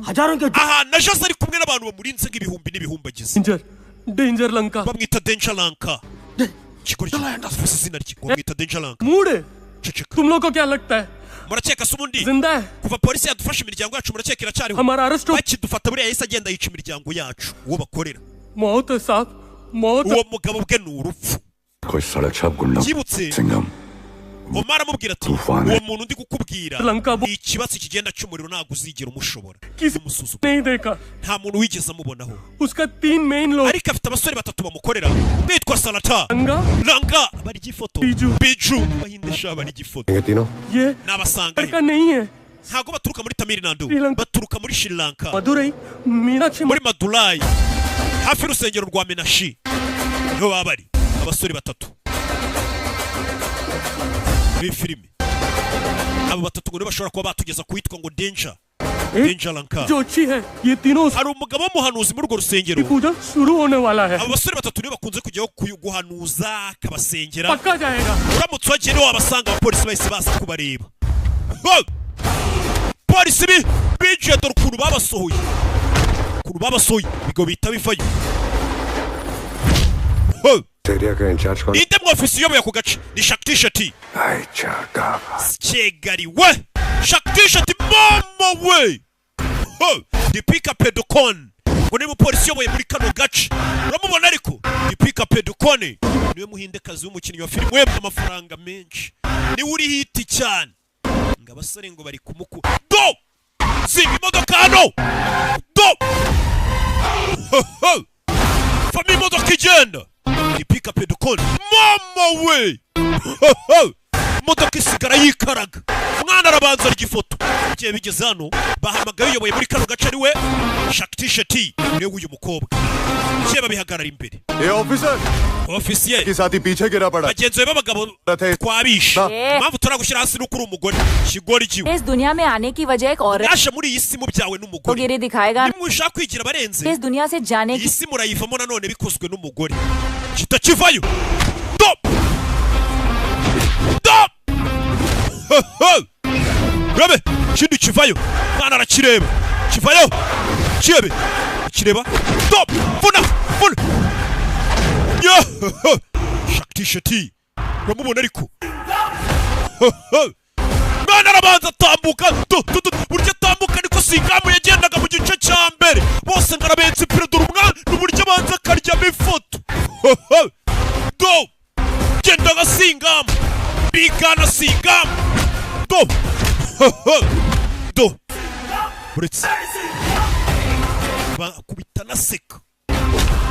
हजारों के Ahantu aje aza ari kumwe n'abantu bamurinze nk'ibihumbi n'ibihumbi agize. Danger, danger Lanka. Bamwita Danger Lanka. Ikigoryi kivuze izina rye ngo bamwita Danger Lanka. Mood है। Ceceka. तुम लोग को क्या लगता है? Murakeka se ubundi जिंदा है? Kuva polisi yadufashe imiryango yacu murakeka iracyariho? हमारा arrest हो Bakidufata buriya yahise agenda yica imiryango yacu uwo bakorera. मौत है साहब, मौत। Uwo mugabo ubwe ni urupfu. कोई सड़क छाप गुंडा Byibutse Singham Omar amubwira ati Tufani. Uwo muntu ndi kukubwira Lanka ni ikibatsi kigenda cy'umuriro, ntabwo uzigera umushobora. किसी Umusuzuma नहीं देखा। Nta muntu wigeze amubonaho. उसका तीन main लोग Ariko afite abasore batatu bamukorera, umwe yitwa Salata Ranga, Ranga barya ifoto. Biju. Biju Bahinde sha barya ifoto. ये तीनों ये N'abasanga लड़का नहीं है। ntabwo baturuka muri Tamil Nadu, Sri Lanka. Baturuka muri Sri Lanka, Madurai Meenakshi muri Madurai hafi y'urusengero rwa Menashi niho baba bari abasore batatu muri filime. Abo batatu ngo nibo bashobora kuba batugeza ku witwa ngo Danger Danger Lanka. जो अच्छी है ये तीनों Hari umugabo w'umuhanuzi muri urwo rusengero. की पूजा शुरू होने वाला है। Abo basore batatu nibo bakunze kujyaho guhanuza akabasengera. पक्का जाएगा। Uramutse wagiye niho wabasanga. Abapolisi bahise baza kubareba. Ho! Polisi binjiye, dore ukuntu babasohoye, ukuntu babasohoye ibigo bihita bivayo. Ho! Area का इंचार्ज कौन? Ninde mwofisi uyoboye ako gace? Ni Shakti Shati. Kigali we, Shakti Shati mama we. Ho! Deepika Padukone ngo niba umupolisi uyoboye muri kano gace uramubona, ariko Deepika Padukone niwe muhindekazi w'umukinnyi wa filime webwe amafaranga menshi, niwe uri hit cyane. Ngo abasore ngo bari kumuku do zinga imodoka hano do. Ho, ho! Fama imodoka igenda. Deepika Padukone mama we. Ho, ho! Imodoka isigara yikaraga, umwana arabanza arya ifoto. Igihe bigeze hano bahamagaye uyoboye muri kano gace ari we Shakti Sheti, niwe w'uyu mukobwa. Igihe babihagarara imbere. A officer Ofisiye के साथ ही पीछे गिरा पड़ा bagenzi be b'abagabo थे। Twabishe. Impamvu turagushyira hasi nuko uri umugore kigori giwe. इस दुनिया में आने की वजह एक औरत Yaje muri iyi si mubyawe को n'umugore. गिरी दिखाएगा। Nimushaka kwigira abarenze इस दुनिया से जाने iyi की si murayivamo nanone bikozwe n'umugore kitakivayo. Do do. Ho, ho! Urabe ikindi kivayo, mwana arakireba kivayo kirebe kireba do vuna vuna yo. Ho, ho! Shakti Shati uramubona ariko. Ho, ho! Mwana arabanza atambuka do do do, buryo atambuka niko Singamu yagendaga mu gice cya mbere bose ngo arabenze ipira. Dore umwana n'uburyo abanza akaryamo ifoto. Ho, ho! Do genda nka Singamu bigana Singamu do. Ho, ho! Do uretse bakubita naseka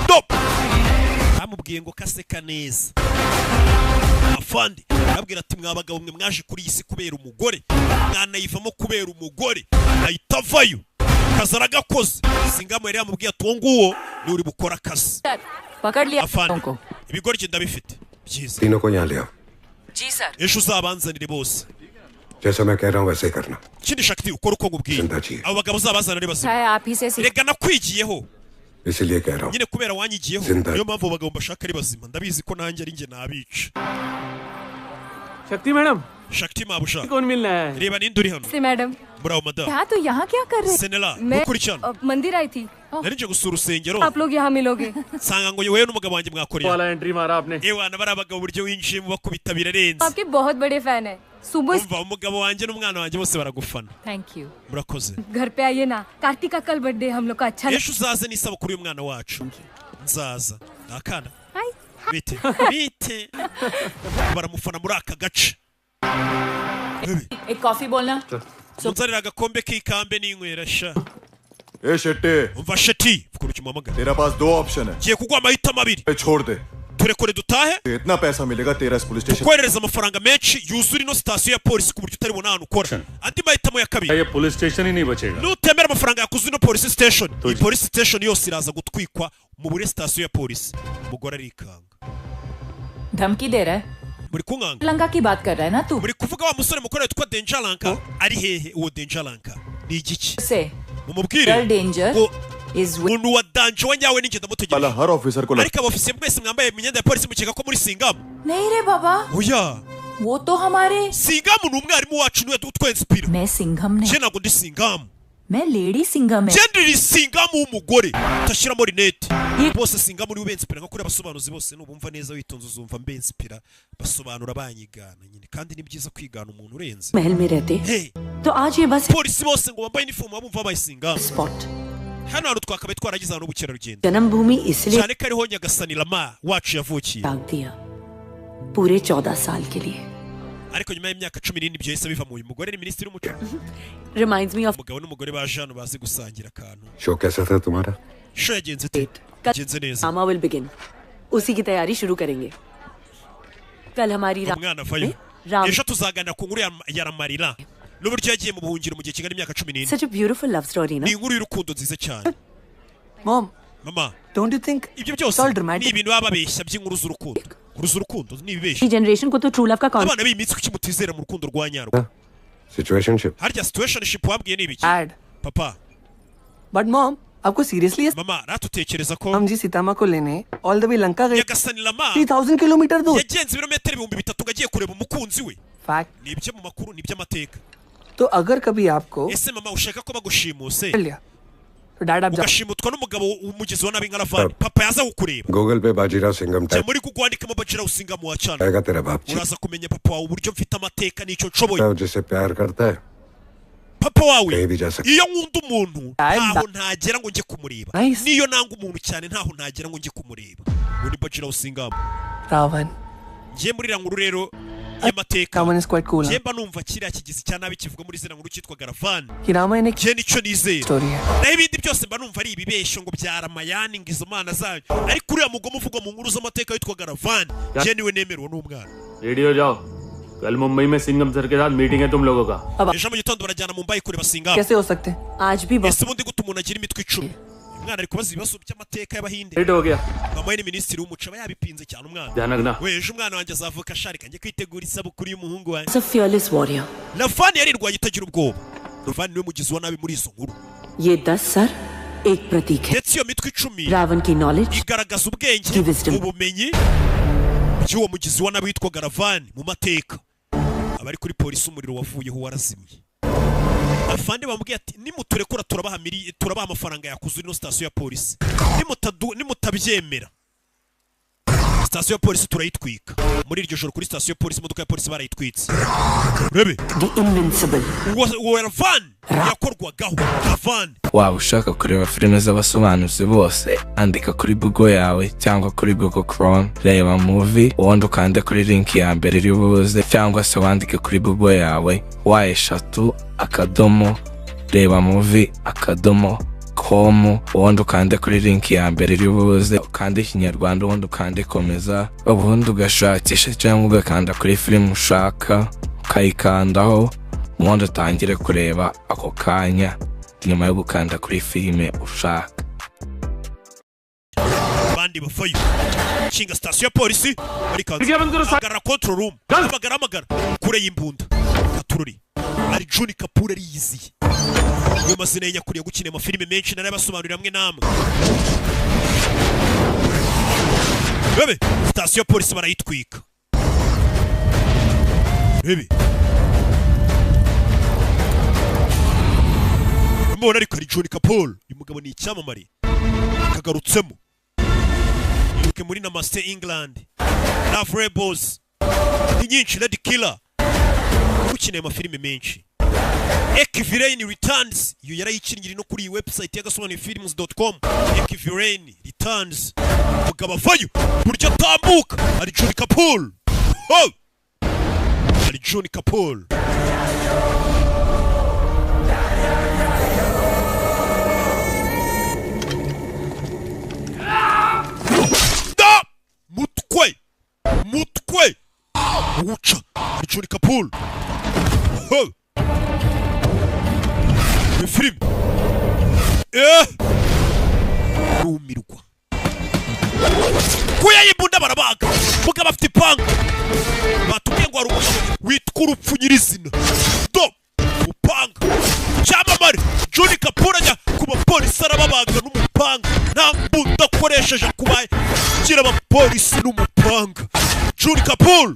do bamubwiye ngo kaseka neza afande arabwira ati mwa bagabo mwe mwaje kuri iyi si kubera umugore, mwanayivamo kubera umugore. Ahita avayo akazi aragakoze. Singamu yari yamubwiye ati uwo nguwo niwe uri bukora akazi. पकड़ लिया Afande, ibigoryi ndabifite byiza. तीनों को यहाँ ले आओ। जी sir. Ejo uzabanzanire bose. जैसा मैं कह रहा हूँ वैसे ही करना। Ikindi Shakti, ukora uko nkubwiye. जिंदा चाहिए। Abo bagabo uzabazana ari bazima. है आप ही से सीख Rega nakwigiyeho. इसीलिए कह रहा हूँ। Nyine kubera wanyigiyeho. Zinda. Niyo mpamvu abo bagabo mbashaka ari bazima, ndabizi ko nanjye ari njye nabica. Shakti madam. Shakti mabuja. कौन मिलना है? Reba ninde uri hano. से madam. Muraho madamu. यहाँ तो यहाँ क्या कर रहे? Senela मैं mukurikirana. मंदिर आई थी। Nari nje gusura urusengero. आप लोग यहाँ मिलोगे। Nsanga ngo wowe n'umugabo wanjye mwakoreye. वाला एंट्री मारा आपने। Ewana bari abagabo, uburyo winjiyemo bakubita birarenze. आपके बहुत बड़े फैन है सुबह। Umva, umugabo wanjye n'umwana wanjye bose baragufana. Thank you. Murakoze. घर पे आइए ना, कार्तिक का कल बर्थडे, हम लोग का अच्छा। Ejo uzaze n'isabukuru y'umwana wacu, nzaza ni akana. Hi. Bite bite, baramufana muri aka gace. एक कॉफी बोलना। Munzanira agakombe k'ikambe n'inywera sha. A Shetty. Umva Sheti, vuga ukimuhamagara. तेरा पास दो option है। Ngiye kuguha amahitamo abiri. छोड़ दे। Turekure dutahe, इतना पैसा मिलेगा तेरा इस police station. Koherereza amafaranga menshi yuzura ino sitasiyo ya polisi ku buryo utari bubone ahantu ukora. Andi mahitamo ya kabiri, ये police station ही नहीं बचेगा। Nutemera amafaranga yakuzuye ino polisi station, iyi polisi station yose iraza gutwikwa mu buri sitasiyo ya polisi. Umugore arikanga. धमकी दे रहा है? Muri kunkanga? Lanka की बात कर रहा है ना तू? Muri kuvuga wa musore mukuru witwa Danger Lanka? Ari hehe uwo Danger Lanka? Ni igiki? से Mumubwire real danger ngo is umuntu wa danger wa nyawe ninjye ndamutegereje. साला हर officer को Ariko abofisiye mwese mwambaye imyenda ya polisi mukeka ko muri Singamu. नहीं रे बाबा। Oya. वो तो हमारे Singamu ni umwarimu wacu, niwe utwensipira. मैं सिंघम नहीं Njye ntabwo ndi Singamu. मैं lady Singham है Njye ndi Singamu w'umugore utashyiramo rinete bose. Singamu niwe ubensipira nka kuri abasobanuzi bose. Nubumva neza witonze uzumva mbensipira, basobanura banyigana nyine, kandi ni byiza kwigana umuntu urenze. महल में रहते Hey, तो आज ये बस polisi bose ngo bambaye inifomu bumva babaye Singamu. Hano hantu twakabaye twaragize ahantu h'ubukerarugendo, जन्मभूमि इसलिए cyane ko ariho Nyagasani Rama wacu yavukiye. त्याग दिया पूरे 14 साल के लिए। Ariko nyuma y'imyaka 14 ibyo yahise biva mu uyu mugore ni minisitiri w'umuco. Reminds me of Umugabo n'umugore baje hano bazi gusangira akantu. Show कैसा था तुम्हारा? Show yagenze ite? Yagenze neza. Drama will begin, उसी की तैयारी शुरू करेंगे। कल हमारी Umwana avayo. Ram Ejo tuzaganira ku nkuru ya Ramarira n'uburyo yagiye mu buhungiro mu gihe kingana imyaka 14. Such a beautiful love story ना Ni inkuru y'urukundo nziza cyane. Mom, Mama, don't you think ibyo byose it's all dramatic? ni ibintu baba babeshya by'inkuru z'urukundo. Inkuru z'urukundo ni ibibeshya. Generation को तो true love का Abana concept b'iyi minsi kuki mutizera mu rukundo rwa nyarwo? Situationship. Harya situationship wabwiye ni ibiki? Ad. Papa. But mom, आपको seriously Mama, ratutekereza ko Ram ji Sita को लेने all the way Lanka गए, Nyagasani Rama 3000 kilometre दूर। yagenze ibirometero 3000 ngo agiye kureba umukunzi we. Fact. Ni ibyo mu makuru, ni iby'amateka. तो अगर कभी आपको Ese mama, ushaka ko bagushimuse, कर लिया तो dad आप जा ugashimutwa n'umugabo umugizi wa nabi nka Ravani, papa yaza kukureba? Google पे Bajirao Singham Jya type muri Google wandikamo Bajirao Singamu wa cyane, आएगा तेरा बाप जी uraza kumenya papa wawe uburyo mfite amateka n'icyo nshoboye. जिसे प्यार करता है Papa wawe, कहीं भी जा सकता। iyo nkunda umuntu ntaho ntagera ngo njye kumureba, niyo nanga umuntu cyane ntaho ntagera ngo njye kumureba. Uwo ni Bajirao Singamu. Ravan. Ngiye muri iriya nkuru rero y'amateka, Ravan is quite cool. njye mba numva kiriya kigizi cya nabi kivuga muri ziriya nkuru cyitwa Garavani. कि रामायण एक Njye nicyo nizera. Story है। Naho ibindi byose mba numva ari ibibeshyo ngo bya Ramayani ngo izo mana zayo, ariko uriya mugome uvugwa mu nkuru z'amateka witwa Garavani, njye niwe nemerwa n'umwana. Ready हो जाओ, कल मुंबई में सिंघम सर के साथ मीटिंग है तुम लोगों का। Ejo mu gitondo barajyana Mumbai kureba Singamu. कैसे हो सकते हैं? आज भी Ese ubundi gute umuntu agira imitwe 10? Umwana ari kubaza ibibazo by'amateka y'Abahinde. Late हो गया। Mama we ni minisitiri w'umuco, aba yabipinze cyane umwana. ध्यान रखना। We, ejo umwana wanjye azavuka asharika njye kwitegura isabukuru y'umuhungu wanjye. A fearless warrior. Ravani yarirwanye itagira ubwoba. Ravani niwe mugizi wa nabi muri izo nkuru. ये 10 sir एक प्रतीक है Ndetse iyo mitwe 10 Ravan की knowledge igaragaza ubwenge, ubumenyi by'uwo mugizi wa nabi witwaga Ravani mu mateka. Abari kuri polisi umuriro wavuyeho warazimye. Afande bamubwiye ati nimuturekura turabaha turabaha amafaranga yakuzura ino sitasiyo ya polisi, nimutabyemera sitasiyo ya polisi turayitwika. Muri iryo joro kuri sitasiyo ya polisi imodoka ya polisi barayitwitse. Urebe the invincible. Uwo Ravani yakorwagaho Ravani. Waba ushaka kureba filime z'abasobanuzi bose, andika kuri Google yawe cyangwa kuri Google Chrome reba movie, ubundi ukande kuri link ya mbere iri buze, cyangwa se wandike kuri Google yawe www.rebamovie.com, ubundi ukande kuri link ya mbere iri buze, ukande ikinyarwanda, ubundi ukande komeza, ubundi ugashakisha cyangwa ugakanda kuri filime ushaka ukayikandaho, ubundi utangire kureba ako kanya nyuma yo gukanda kuri filime ushaka. Abandi bavayo kinga sitasiyo ya polisi barikanze, hagarara control room, hamagara, hamagara kure y'imbunda katururi. Ari Juni Kapoor ariyiziye, niyo mazina ye nyakuri. Gukina amafilime menshi narayabasobanurira amwe n'amwe. Bebe, sitasiyo ya polisi barayitwika. Bebe mubona, ariko ari Juni Kapoor, uyu mugabo ni icyamamare kagarutsemo. Ibuke muri Namaste England, Love Rebels, ni nyinshi, Lady Killer, ukeneye amafilime menshi. Ek Villain Returns iyo yarayikinnye, iri no kuri iyi website y'agasobanuyefilms.com. Ek Villain Returns, mugabo avayo buryo atambuka ari Juni Kapoor. Oh! Ari Juni Kapoor. Da! Mutwe, mutwe uca ari Juni Kapoor. Oh! Ni filime rumirwa kuya y'imbunda barabaga. Mugabo afite ipanga, batubwiye ngo hari umugabo witwa urupfu nyirizina. Do upanga cyamamare Juni Kapoor ajya ku bapolisi arababaga n'umupanga, nta mbunda akoresheje kubagira abapolisi n'umupanga. Juni Kapoor,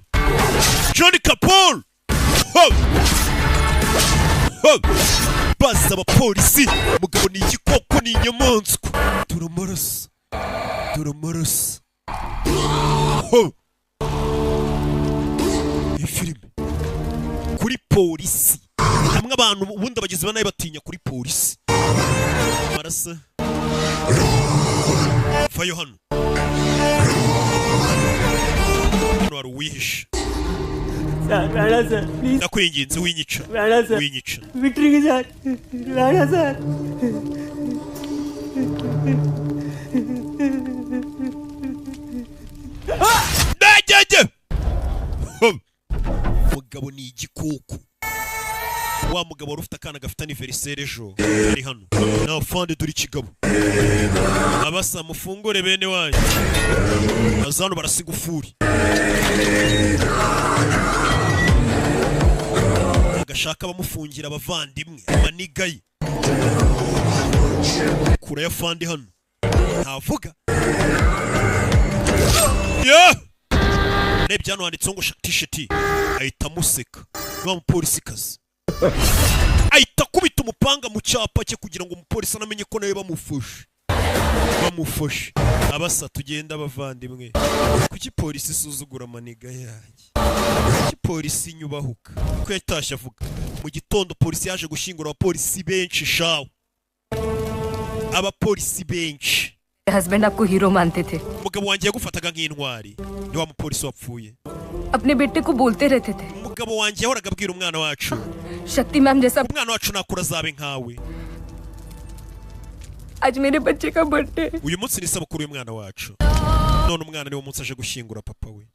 Johnny Kapoor. Ho! Ho! Baza abapolisi, umugabo ni igikoko, ni inyamaswa. Dore amaraso, dore amaraso. Ho! Iyi filime kuri polisi hamwe abantu ubundi abagizi ba nabi batinya kuri polisi. Amaraso vayo hano. Hano hari uwihishe. Sir Rana sir please. Ndakwinginze, winyica. Rana sir. Winyica. Victory के साथ Rana sir. Ndajyaje mugabo ni igikoko. Wa mugabo wari ufite akana gafite anniversaire ejo ari hano na fande. Dore ikigabo, abasa mufungure bene wanyu. Aza hano barasiga ufuri agashaka bamufungira abavandimwe amaniga ye. Kura ya fande hano ntavuga. Yeah! Rebye hano handitseho ngo Shakti Sheti, ahita amuseka. Ni wa mupolisikazi ahita akubita umupanga mu cyapa cye kugira ngo umupolisi anamenye ko nawe bamufashe, bamufashe. Abasa tugenda abavandimwe. Kuki polisi isuzugura amaniga yanjye? Kuki polisi inyubahuka? Ko yatashye avuga mu gitondo polisi yaje gushyingura abapolisi benshi shawe, abapolisi benshi. Husband आपको हीरो मानते थे। Umugabo wanjye yagufataga nk'intwari, ni wa mupolisi wapfuye. अपने बेटे को बोलते रहते थे Umugabo wanjye yahoraga abwira umwana wacu, Shakti ma'am जैसा। Umwana wacu nakura azabe nkawe. आज मेरे बच्चे का birthday. Uyu munsi ni isabukuru y'umwana wacu. None umwana niwo munsi aje gushyingura papa we.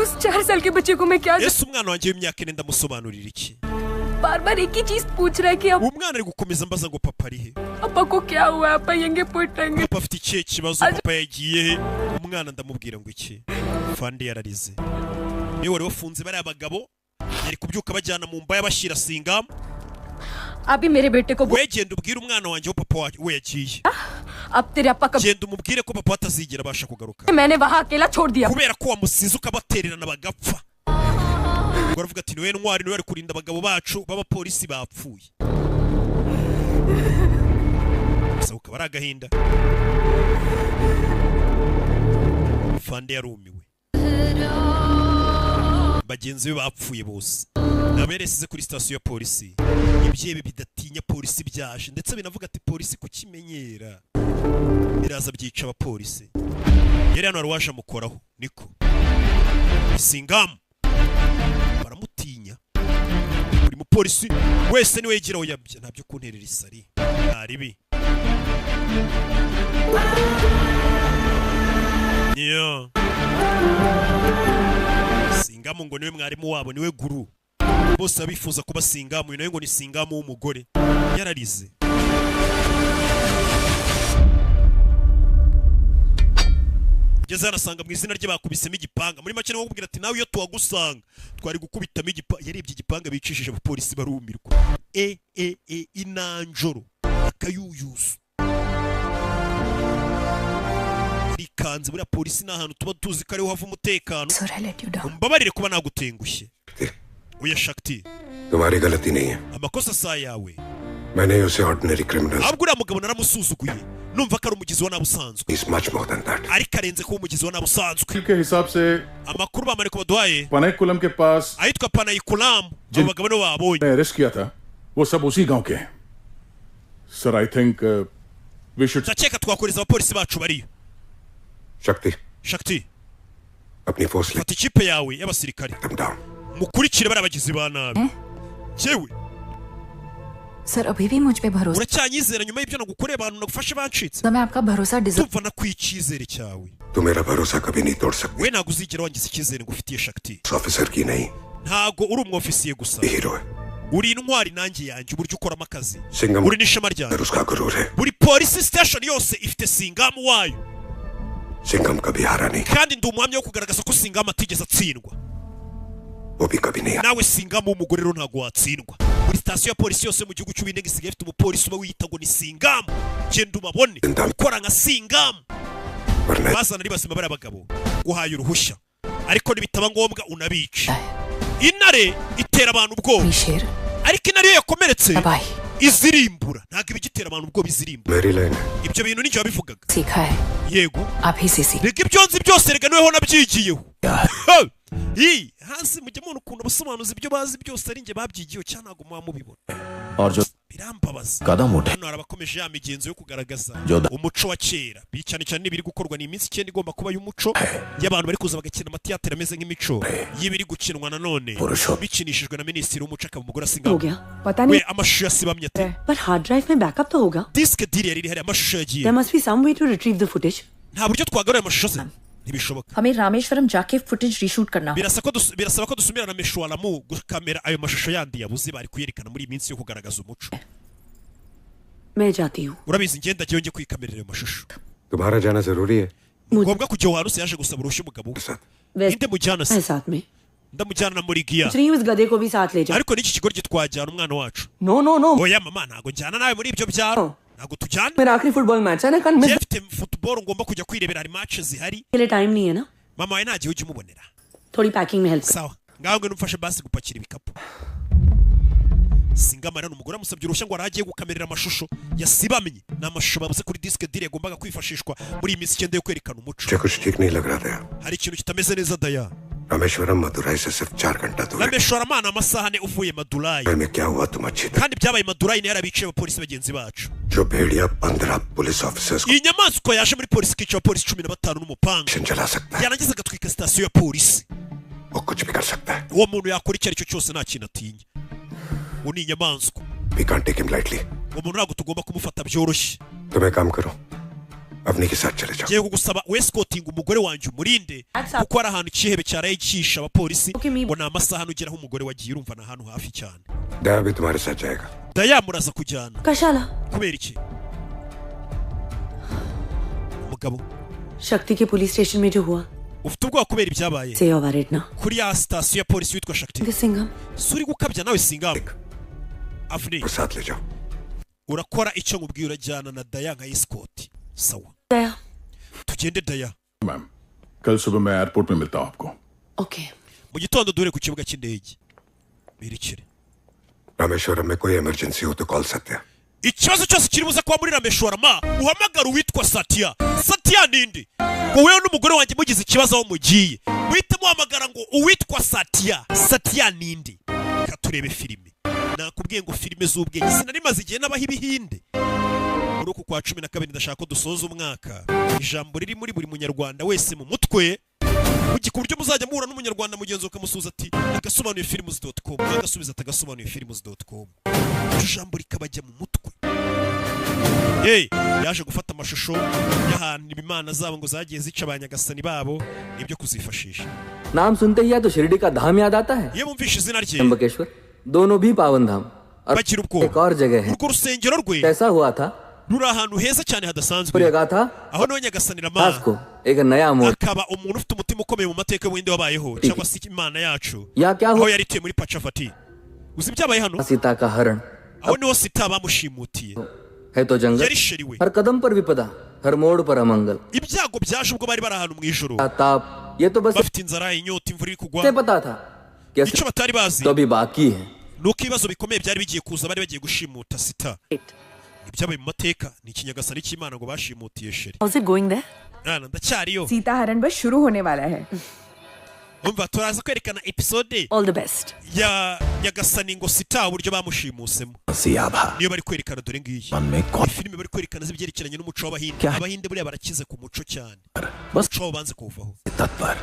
उस 4 साल के बच्चे को मैं क्या Ese umwana wanjye w'imyaka 4 ndamusobanurira iki? बार बार एक ही चीज पूछ रहा है कि अब Umwana ari gukomeza ambaza ngo papa ari he, पापा को क्या हुआ, पापा पुटेंगे। Papa afite ikihe kibazo, papa yagiye he? Umwana ndamubwira ngo iki? Fande yararize. Niwe wari wafunze bariya bagabo, yari kubyuka bajyana mu mbaya bashyira Singamu. अभी मेरे बेटे को We genda ubwire umwana wanjye aho papa we yagiye. अब तेरे पापा का Genda umubwire ko papa atazigera abasha kugaruka मैंने वहाँ अकेला छोड़ दिया। Kubera ko wamusize ukabatererana bagapfa. Ubwo aravuga ati niwe ntwari, niwe ari kurinda abagabo bacu b'abapolisi bapfuye. Gusa ukaba ari agahinda. Fande yarumiwe, bagenzi be bapfuye bose nabo yaresize kuri sitasiyo ya polisi. Ibyebe bidatinya polisi byaje, ndetse binavuga ati polisi kukimenyera biraza byica abapolisi. Yari hano hari uwaje amukoraho, niko Singamu baramutinya. Buri mupolisi wese niwe yigiraho yabye, ntabyo kunterera isari nta ribi. Yeah. Singamu ngo niwe mwarimu wabo, niwe guru bose abifuza kuba Singamu. Uyu nawe ngo ni Singamu w'umugore. Yararize. Ngeze hano asanga mu izina rye bakubisemo igipanga. Muri make niwo kubwira ati nawe iyo tuwagusanga twari gukubitamo igipanga. Yarebye igipanga bicishije abapolisi barumirwa. E e e inanjoro akayuyuzo rikanze. Buriya polisi ni ahantu tuba tuzi ko ariho hava umutekano. Umbabarire kuba nagutengushye. Oya Shakti, तुम्हारी गलती नहीं है। Amakosa si ayawe. मैंने उसे ordinary criminal Ahubwo uriya mugabo naramusuzuguye numva ko ari umugizi wa nabi usanzwe, is much more than that. Ariko arenze kuba umugizi wa nabi usanzwe. के हिसाब से Amakuru bamariko baduhaye, Panaikulam के पास ahitwa Panayikulamu, abo bagabo nibo babonye. ने अरेस्ट किया था वो सब उसी गांव के हैं। Sir I think we should Ndakeka twakohereza abapolisi bacu bariyo. Shakti, Shakti, अपनी force ले fata ikipe yawe y'abasirikare mukurikire bariya bagizi ba nabi. Cyewe sir अभी भी मुझ पे भरोसा uracyanyizera nyuma y'ibyo nagukoreye, abantu nagufashe bancitse? मैं आपका भरोसा deserve Tumva nakwiye icyizere cyawe. तू मेरा भरोसा कभी नहीं तोड़ सकती। We ntabwo uzigera wangiza icyizere ngufitiye, Shakti. Officer की नहीं, Ntabwo uri umwofisiye gusa, hero है। Uri intwari nanjye yanjye, uburyo ukoramo akazi, Singham uri n'ishema ryanjye. उसका गुरूर है। Buri polisi station yose ifite Singamu wayo, Singham कभी हारा नहीं, kandi ndi umuhamya wo kugaragaza ko Singamu atigeze atsindwa. वो भी कभी नहीं। Nawe Singamu w'umugore rero ntabwo watsindwa. Buri sitasiyo ya polisi yose mu gihugu cy'Ubuhinde isigaye ifite umupolisi uba wiyita ngo ni Singamu. Genda ubabone ukora nka Singamu, bazana ari bazima bariya bagabo. Guhaye uruhushya Ariko nibitaba ngombwa unabice. Intare itera abantu ubwoba, ariko intare iyo yakomeretse izirimbura, ntabwo iba igitera abantu ubwoba, izirimbura. मेरी line है। Ibyo bintu nicyo wabivugaga. सीखा है। Yego. आप ही से सीख। Reka ibyo nzi byose, reka niweho nabyigiyeho. Ii, hasi mujya mubona ukuntu abasobanuzi ibyo bazi byose ari njye babyigiyeho, cyangwa ntabwo muba mubibona. और जो Birambabaza. कदम उठे Hano hari abakomeje ya migenzo yo kugaragaza Joda. umuco wa kera. Cyane cyane n'ibiri gukorwa ni iminsi 9 igomba kuba y'umuco y'abantu bari kuza bagakina amateateri ameze nk'imico y'ibiri gukinwa nanone bikinishijwe na minisitiri w'umuco akaba umugore हो asinga. गया पता नहीं We amashusho yasibamye ate? पर hard drive में बैकअप तो होगा। Disque diri yari iri hariya, amashusho yagiye. There must be some way to retrieve the footage. Nta buryo twagarura amashusho se? Ntibishoboka. हमें रामेश्वरम जाके footage reshoot करना होगा। Birasaba ko dusubirana meshwaramu gukamera ayo mashusho yandi yabuze bari kuyerekana muri iyi minsi yo kugaragaza umuco. मैं जाती हूँ। Urabizi, ngenda njyewe njye kwikamerera ayo mashusho. तुम्हारा जाना जरूरी है। Ngombwa kujya aho hantu se? Yaje gusaba uruhushya umugabo we. Ninde mujyana मैं se? साथ में। Ndamujyana na Murigiya. सोच रही हूँ इस गधे को भी साथ ले जाओ। Ariko n'iki kigo twajyana umwana wacu? No no no. Oya mama, ntabwo njyana nawe muri ibyo byaro, ntabwo tujyana. मेरा आखिरी football match है ना कल miss Njye mfite football ngomba kujya kwirebera, hari match zihari. के लिए टाइम नहीं है ना। Mama wawe nta gihe ujya umubonera. थोड़ी पैकिंग में help. Sawa, ngaho ngwino umfashe basi gupakira ibikapu. Singamara umugore amusabye uruhushya ngo aragiye gukamerera amashusho yasibamye, ni amashusho babuze kuri disque diri yagombaga kwifashishwa muri iyi minsi 9 yo kwerekana umuco. मुझे कुछ ठीक नहीं लग रहा था। Hari ikintu kitameze neza Daya. Rameswaram Madurai से सिर्फ 4 घंटा दूर है। Rameswaramana amasaha 4 uvuye Madurai. में क्या हुआ तुम अच्छी तरह Kandi byabaye Madurai niyo yarabicaye abapolisi bagenzi bacu. जो भेड़िया 15 police officers को Iyi nyamaswa yaje muri polisi ikica abapolisi 15 n'umupanga, जला सकता है। yarangiza agatwika sitasiyo ya polisi. वो कुछ भी कर सकता है। Uwo muntu yakora icyo ari cyo cyose, nta kintu atinya, uwo ni inyamaswa. We can't take him lightly. Uwo muntu ntabwo tugomba kumufata byoroshye. तुम एक काम करो, अवनी के साथ चले जाओ। Ngiye kugusaba wesikotinga umugore wanjye umurinde, kuko hari ahantu ikihebe cyaraye cyishe abapolisi, ngo ni amasaha nugeraho umugore wagiye, urumva ni ahantu hafi cyane. दया भी तुम्हारे साथ जाएगा। Daya muraza kujyana. कशाला। Kubera iki umugabo? शक्ति के पुलिस स्टेशन में जो हुआ Ufite ubwoba kubera ibyabaye से ओवरहेड ना kuri ya sitasiyo ya polisi witwa Shakti. Singham. Si uri gukabya nawe Singamu Avni? साथ ले जाओ। Urakora icyo nkubwiye, urajyana na Daya nka esikoti, sawa? Daya. Tugende Daya. Ma'am कल सुबह मैं एयरपोर्ट में मिलता हूँ आपको। Okay. Mu gitondo duhure ku kibuga cy'indege berekere. Rameswaram में कोई इमरजेंसी हो तो कॉल Satya. Ikibazo cyose kiri buze kuba muri Rameshwarama uhamagara uwitwa Satya. Satya ninde? Ngo wewe n'umugore wanjye mugize ikibazo aho mugiye muhite muhamagara ngo uwitwa Satya. Satya ninde? Reka turebe filime. Nakubwiye ngo filime z'ubwenge sinari maze igihe n'abaho ibihinde. Muri uku kwa 12 ndashaka ko dusoza umwaka ijambo riri muri buri munyarwanda wese mu mutwe, ku buryo muzajya muhura n'umunyarwanda mugenzi ukamusuhuza ati agasobanuye films.com, agasubiza ati agasobanuye films.com, iryo jambo rikabajya mu mutwe. Hey, yaje gufata amashusho y'ahantu imana zabo ngo zagiye zica abanyagasani babo nibyo kuzifashisha. नाम सुनते ही या तो शिरडी का धाम याद आता है Iyo bumvishe izina rye Trimbakeshwar दोनों भी पावन धाम और bagira ubwoba. एक और जगह है Urwo rusengero rwe कैसा हुआ था ruri ahantu heza cyane hadasanzwe. पूरे था Aho niho nyagasani दास Rama को एक नया मोड़ akaba umuntu ufite umutima ukomeye mu mateka y'ubuhinde wabayeho cyangwa se imana yacu या क्या aho हुआ yari ituye muri Pachavati. Uzi ibyabaye hano? Sita का हरण Aho niho Sita bamushimutiye. है तो जंगल Yari sheri we. हर कदम पर विपदा हर मोड़ पर अमंगल Ibyago byaje ubwo bari bari ahantu mu ijoro ताप ये तो बस bafite inzara, inyota, imvura iri kugwa. इसे पता था कि Icyo batari bazi तो अभी बाकी है। ni uko ibibazo bikomeye byari bigiye kuza, bari bagiye gushimuta Sita. Ibyabaye mu mateka ni ikinyagasani cy'Imana ngo bashimutiye sheri. How's it going there? Mwana ndacyariyo. Sita हरण बस शुरू होने वाला है। Umva turaza kwerekana episode All the best. ya nyagasani ngo Sita uburyo bamushimusemo. सियाभा Niyo bari kwerekana dore ngiyi. मन में कौन Iyi filime bari kwerekana z'ibyerekeranye n'umuco w'Abahinde. Kya? Abahinde buriya barakize ku muco cyane. बस Umuco wabo banze kuwuvaho. तत्पर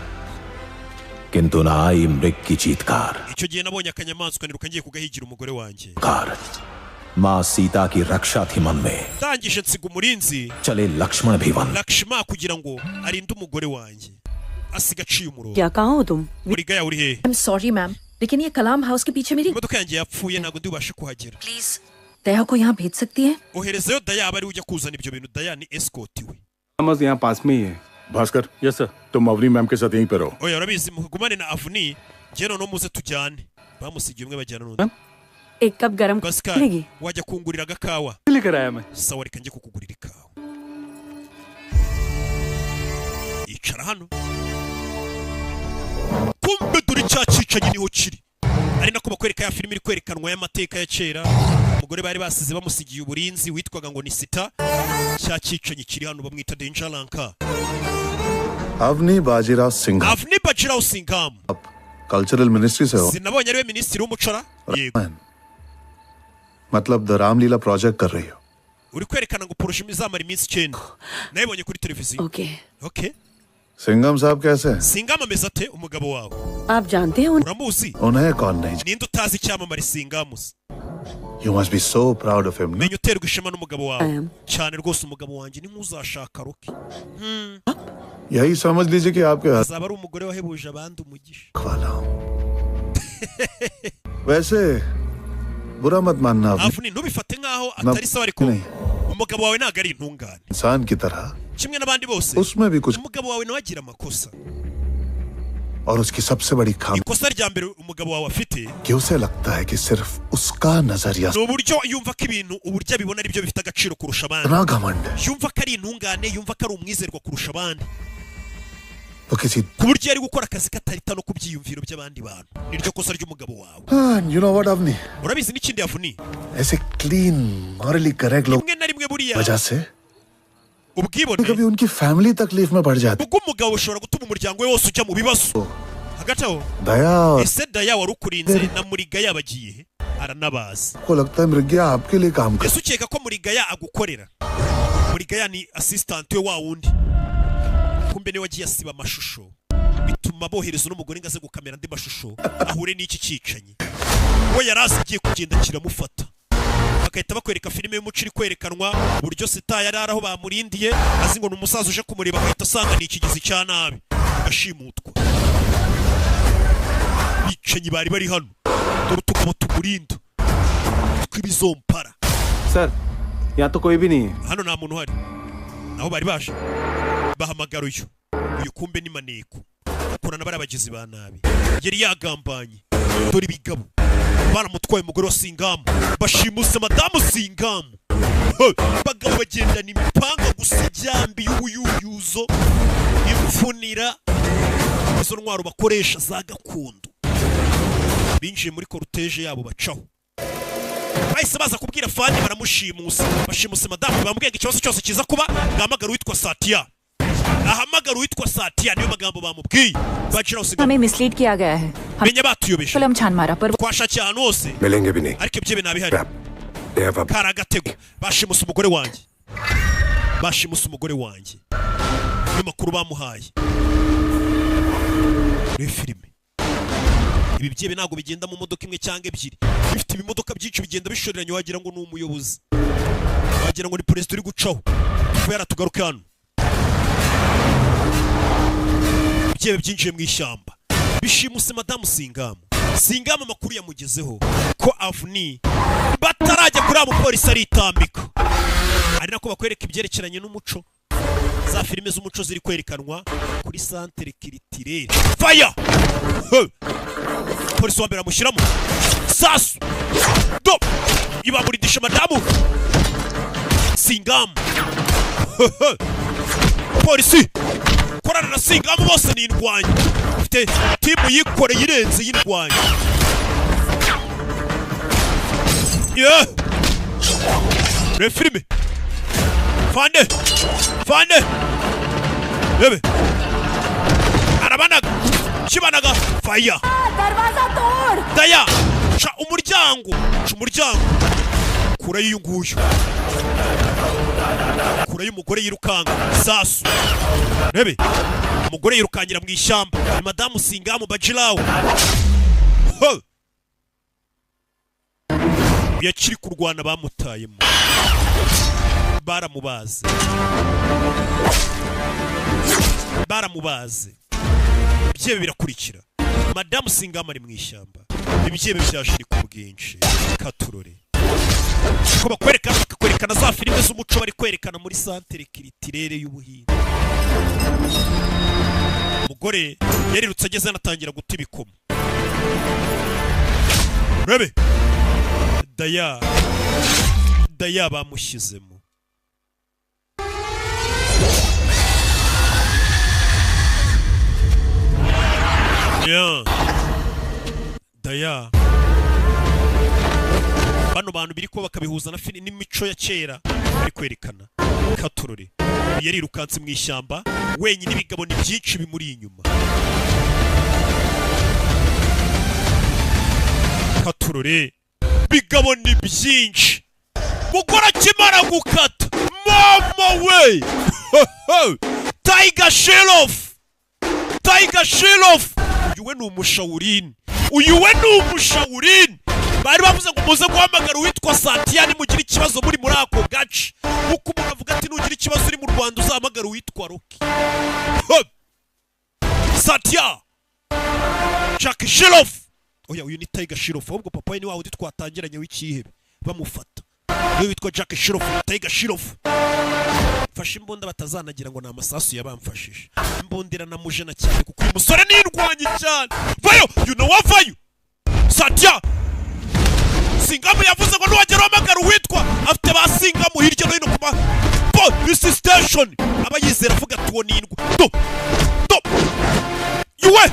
किंतु न आई मृग की चीतकार Icyo gihe nabonye akanyamaswa niruka ngiye kugahigira umugore wanjye. Car माँ सीता की रक्षा थी मन में Ndangije nsiga umurinzi चले लक्ष्मण भी one Lakshma kugira ngo arinde umugore wanjye. Asiga aciye umurongo. क्या कहाँ हो तुम? Murigaya uri hehe? I am sorry ma'am लेकिन ये कलाम हाउस के पीछे मेरी Imodoka yanjye yapfuye ntabwo ndi bubashe kuhagera. Please दया को यहाँ भेज सकती है? Oherezayo Daya aba ariwe ujya kuzana ibyo bintu. Daya ni escort we. यहाँ पास में ही है। भास्कर। Yes sir. तुम अवनी मैम के साथ यहीं पर रहो। Oya urabizi mugumane na Avni, njye noneho muze tujyane. Bamusigiye umwe bajyana n'undi. एक कप गरम Pascal मिलेगी। wajya kungurira agakawa? लेकर आया मैं। Sawa, reka njye kukugurira ikawa. Icara hano. Kumbe dore cya cyicanyi niho kiri, ari nako bakwereka ya filime iri kwerekanwa y'amateka ya kera. Umugore bari basize bamusigiye uburinzi witwaga ngo ni Sita. Cya cyicanyi kiri hano, bamwita Danger Lanka. Avani Bajirao Singh. Avni Bajirao Singham. Cultural ministry से हो? Sinabonye ariwe minisitiri w'umuco ra? Yego. मतलब the Ramlila project कर रही हो? Uri kwerekana ngo projet izamara iminsi 9, nayibonye kuri televiziyo. Okay. Singham साहब कैसे हैं? Singham ameze ate, umugabo wawe? आप जानते हैं उन Uramuzi? उन्हें कौन नहीं? Ninde utazi icyamamare Singham se? You must be so proud of him. Menya uterwa ishema n'umugabo wawe cyane rwose. Umugabo wanjye ni nk'uzashaka Rocky. यही समझ लीजिए कि आपके हाथ Azaba ari umugore wahebuje abandi umugisha. वाला हूँ। वैसे बुरा मत मानना Avani. Avni, ntubifate nk'aho atari sawa, ariko नहीं, umugabo wawe ntabwo ari intungane. इंसान की तरह Kimwe n'abandi bose, उसमें भी कुछ umugabo wawe nawe agira amakosa. और उसकी सबसे बड़ी खामी Ikosa rya mbere umugabo wawe afite कि उसे लगता है कि सिर्फ उसका नजरिया ni uburyo yumva ko ibintu uburyo abibona ari byo bifite agaciro kurusha abandi. इतना घमंड है। Yumva ko ari intungane, yumva ko ari umwizerwa kurusha abandi, वो किसी ku buryo iyo ari gukora akazi katarita no ku byiyumviro by'abandi bantu. Niryo kosa ry'umugabo wawe. You know what Avani, Urabizi n'ikindi, Avni? ऐसे clean morally correct लोग Rimwe na rimwe buriya वजह से ubwibone कभी उनकी फैमिली तकलीफ में पड़ जाती। bw'umugabo bushobora gutuma umuryango we wose ujya mu bibazo. Hagati aho, दया और ese Daya wari ukurinze na Murigaya bagiye he? Aranabazi. को लगता है मृग्या आपके लिए काम कर Ese ukeka ko Murigaya agukorera? Murigaya ni assistant we wa wundi, kumbe niwe wagiye asiba amashusho, bituma bohereza uno mugore ngo aze gukamera andi mashusho ahure n'iki cyicanyi. We yari azi agiye kugenda kiramufata. Bagahita bakwereka filime y'umuco iri kwerekanwa uburyo Sita yari ari aho bamurindiye, azi ngo ni umusaza uje kumureba, agahita asanga ni ikigizi cya nabi, agashimutwa. Bicanyi bari bari hano, dore utugabo tumurinda tw'ibizompara. Sir यहाँ तो कोई भी नहीं है। Hano nta muntu uhari. Naho bari baje bahamagara uyu, kumbe ni maneko akorana bari abagizi ba nabi yari yagambanye. Dore ibigabo baramutwaye umugore wa Singamu, bashimuse madamu Singamu. He, bagabo bagendana imipanga gusa, ijyambi y'ubuyuyuzo, imfunira, izo ntwaro bakoresha za gakondo. Binjiye muri cortège yabo bacaho, bahise baza kubwira Fani baramushimusa, bashimuse madamu. Bamubwiye ngo ikibazo cyose kiza kuba ngahamagara uwitwa Satya, ahamagara uwitwa Satya, niyo magambo bamubwiye. Bajira Singamu. हमें mislead किया गया है। हम Menya batuyobeje. Film छान मारा पर Twashakiye ahantu hose, मिलेंगे भी नहीं। ariko ibyo ntabihari. Kari agatego. Bashimuse umugore wanjye, bashimuse umugore wanjye, niyo makuru bamuhaye muri filime. Ibi byebe ntabwo bigenda mu modoka imwe cyangwa ebyiri, bifite ibimodoka byinshi bigenda bishoreranye, wagira ngo ni umuyobozi, wagira ngo ni perezida uri gucaho. Kubera tugaruke hano, ibyebe byinjiye mu ishyamba bishimuse madamu Singamu. Singamu amakuru yamugezeho ko Avni batarajya kuri abo mupolisi aritambika, ari nako bakwereka ibyerekeranye n'umuco, za filime z'umuco ziri kwerekanwa kuri centre culturelle. Fire! He! Polisi wa mbere amushyiramo sasu do ibamuridisha madamu Singamu. He, he! Polisi korana na Singamu bose ni indwanyi, ufite timu yikoreye irenze y'indwanyi. Yeah! Re filime fande fande bebe arabanaga kibanaga fire. दरवाजा तोड़। Daya, ca umuryango, ca umuryango, kure y'uyu nguyu, kure y'umugore yirukanka sasu. Rebe umugore yirukangira mu ishyamba, ni madamu Singamu Bajirawo. Ho! Yakiri kurwana bamutayemo, baramubaze, baramubaze. Ibyebe birakurikira madamu Singamu ari mu ishyamba, ibyebe byashiri ku bwinshi. Katurore ko bakwereka, bakakwerekana za filime z'umuco bari kwerekana muri centre culturelle y'Ubuhinde. Umugore yarirutse ageze anatangira guta ibikomo. Rebe Daya, Daya bamushyizemo. Yeah. Daya bano bantu biri ko bakabihuza na filimi n'imico ya kera bari kwerekana. Katurore yarirukanse mu ishyamba wenyine, ibigabo ni byinshi bimuri inyuma. Katurore bigabo ni byinshi. Mugora kimara gukata mama we. Tiger Shroff, Tiger Shroff, uyu we ni umushawurini, uyu we ni umushawurini. Bari bavuze ngo muze guhamagara uwitwa Satya nimugira ikibazo muri ako gace. Nkuko umuntu avuga ati nugira ikibazo uri mu Rwanda uzahamagara uwitwa Rocky. Satya Jack Shroff. Oya uyu ni Tiger Shroff, ahubwo papa we ni wa wundi twatangiranye w'ikihebe bamufata. Niwe witwa Jack Shroff, Tiger Shroff. Mfashe imbunda batazanagira ngo ni amasasu yabamfashije. Imbunda iranamujena cyane kuko uyu musore ni indwanyi cyane. Vayo, you know what, vayo. Satya Singamu yavuze ngo nuwagera uhamagara uwitwa afite ba Singamu hirya no hino ku ma police station. Aba yizera avuga ati uwo ni indwa. Do do yuwe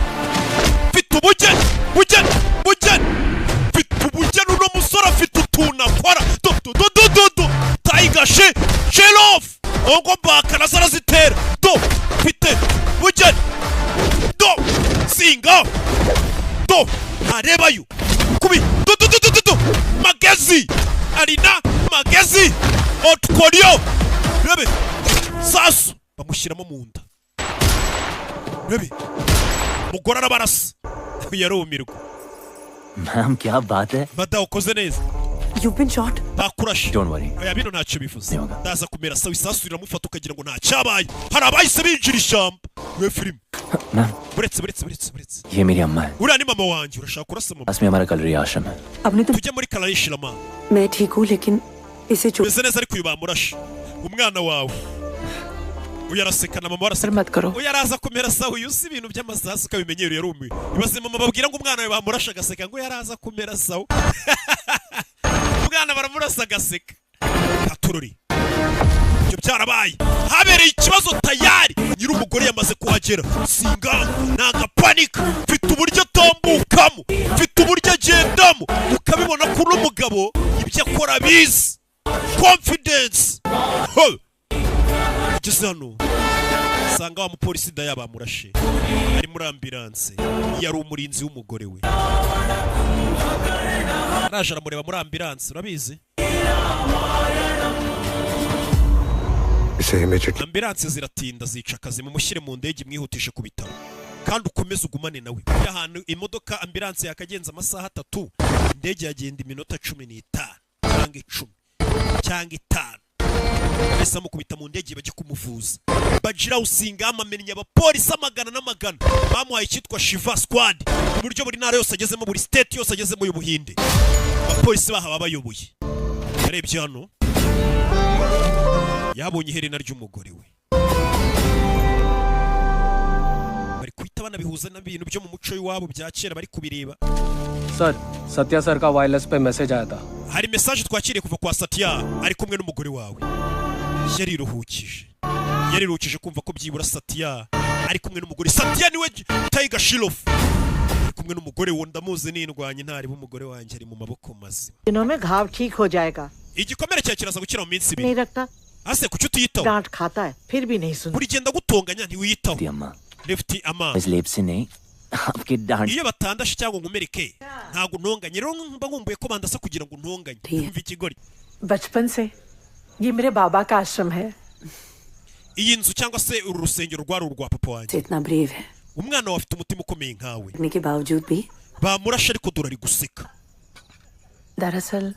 mfite ubugeni bugeni bugeni mfite ubugeni, uno musore afite utuntu akora. Do do do do do do Tiger Shroff ongo baka nazo arazitera. Do mfite bugeni do Singa do arebayo kubi do do do do do magezi arina magezi otkorio rebe sasu bamushyiramo mu nda rebe mugora arabarasa yarumirwa. Ma'am kya baat hai? Bada ukoze neza. You've been shot. Bakurashe. Don't worry. Oya bino ntacyo bivuze. Ndaza kumera sawa, isasu riramufata ukagira ngo ntacyabaye. Hari abahise binjira ishyamba. We film. Ma'am. Buretse buretse buretse buretse. Ye meri amma hai. Uriya ni mama wanjye, urashaka kurasa mama? Paas mein hamara kalri ashram hai. Abne tum tujye muri Kalari मैं ठीक हूँ लेकिन इसे छोड़ meze neza ariko uyu bamurashe. Umwana wawe. Uyu araseka na mama araseka. Uyu araza kumera sawa, uyu si ibintu by'amasasu ukabimenyera yarumiwe. Ibaze mama babwira ngo umwana we bamurashe agaseka ngo yaraza kumera sawa. Umwana baramurasa agaseka. Katurori. Ibyo byarabaye. Habereye ikibazo tayari. Nyiri umugore yamaze kuhagera. Singa nanga panic. Mfite uburyo atambukamo, mfite uburyo agendamo. Ukabibona ko uno mugabo ibyo akora abizi. Confidence. Ageze hano sanga wa mupolisi daya bamurashe. Ari muri ambulance. Yari umurinzi w'umugore we. Araje aramureba muri ambulance, urabizi? Ambulance ziratinda zica akazi, mumushyire mu ndege mwihutishe ku bitaro. Kandi ukomeze ugumane nawe. Ahantu imodoka ambulance yakagenza amasaha 3, indege yagenda iminota 15 cyangwa 10 cyangwa 5. Bese amukubita mu ndege bajye kumuvuza. Bajira usinga amamenya abapolisi amagana n'amagana bamuhaye icyitwa Shiva Squad. Ku buryo buri ntara yose agezemo, buri state yose agezemo y'Ubuhinde, abapolisi baha babayoboye. Yarebye hano yabonye iherena ry'umugore we. Bari kwita banabihuza n'ibintu byo mu muco w'iwabo bya kera bari kubireba. Sir, Satya sir ka wireless pe message aaya tha. Hari message twakiriye kuva kwa Satya ari kumwe n'umugore wawe. Yariruhukije. Yariruhukije kumva ko byibura Satya ari kumwe n'umugore. Satya niwe Tiger Shroff. Ari kumwe n'umugore wo ndamuzi n'indwanye ntari b'umugore wanjye ari mu maboko mazima. दिनों में घाव ठीक हो जाएगा. Igikomere cyawe kiraza gukira mu minsi नहीं ibiri. रखता. Ase kuki utiyitaho? डांट खाता है फिर भी नहीं सुनता. Buri gihe ndagutonganya ntiwiyitaho. Lefty ama. इस लेप से नहीं आपके डांट Iyo batandashe cyangwa nkumereke ntago ntonganye, rero mba nkumbuye ko bandasa kugira ngo ntonganye. Umva ikigori. बचपन से ये मेरे बाबा का आश्रम है. Iyi nzu cyangwa se uru rusengero rwari urwa papa wanjye. इतना brave है Umwana wawe afite umutima ukomeye nkawe. करने के बावजूद भी Bamurashe ariko dore ari guseka. दरअसल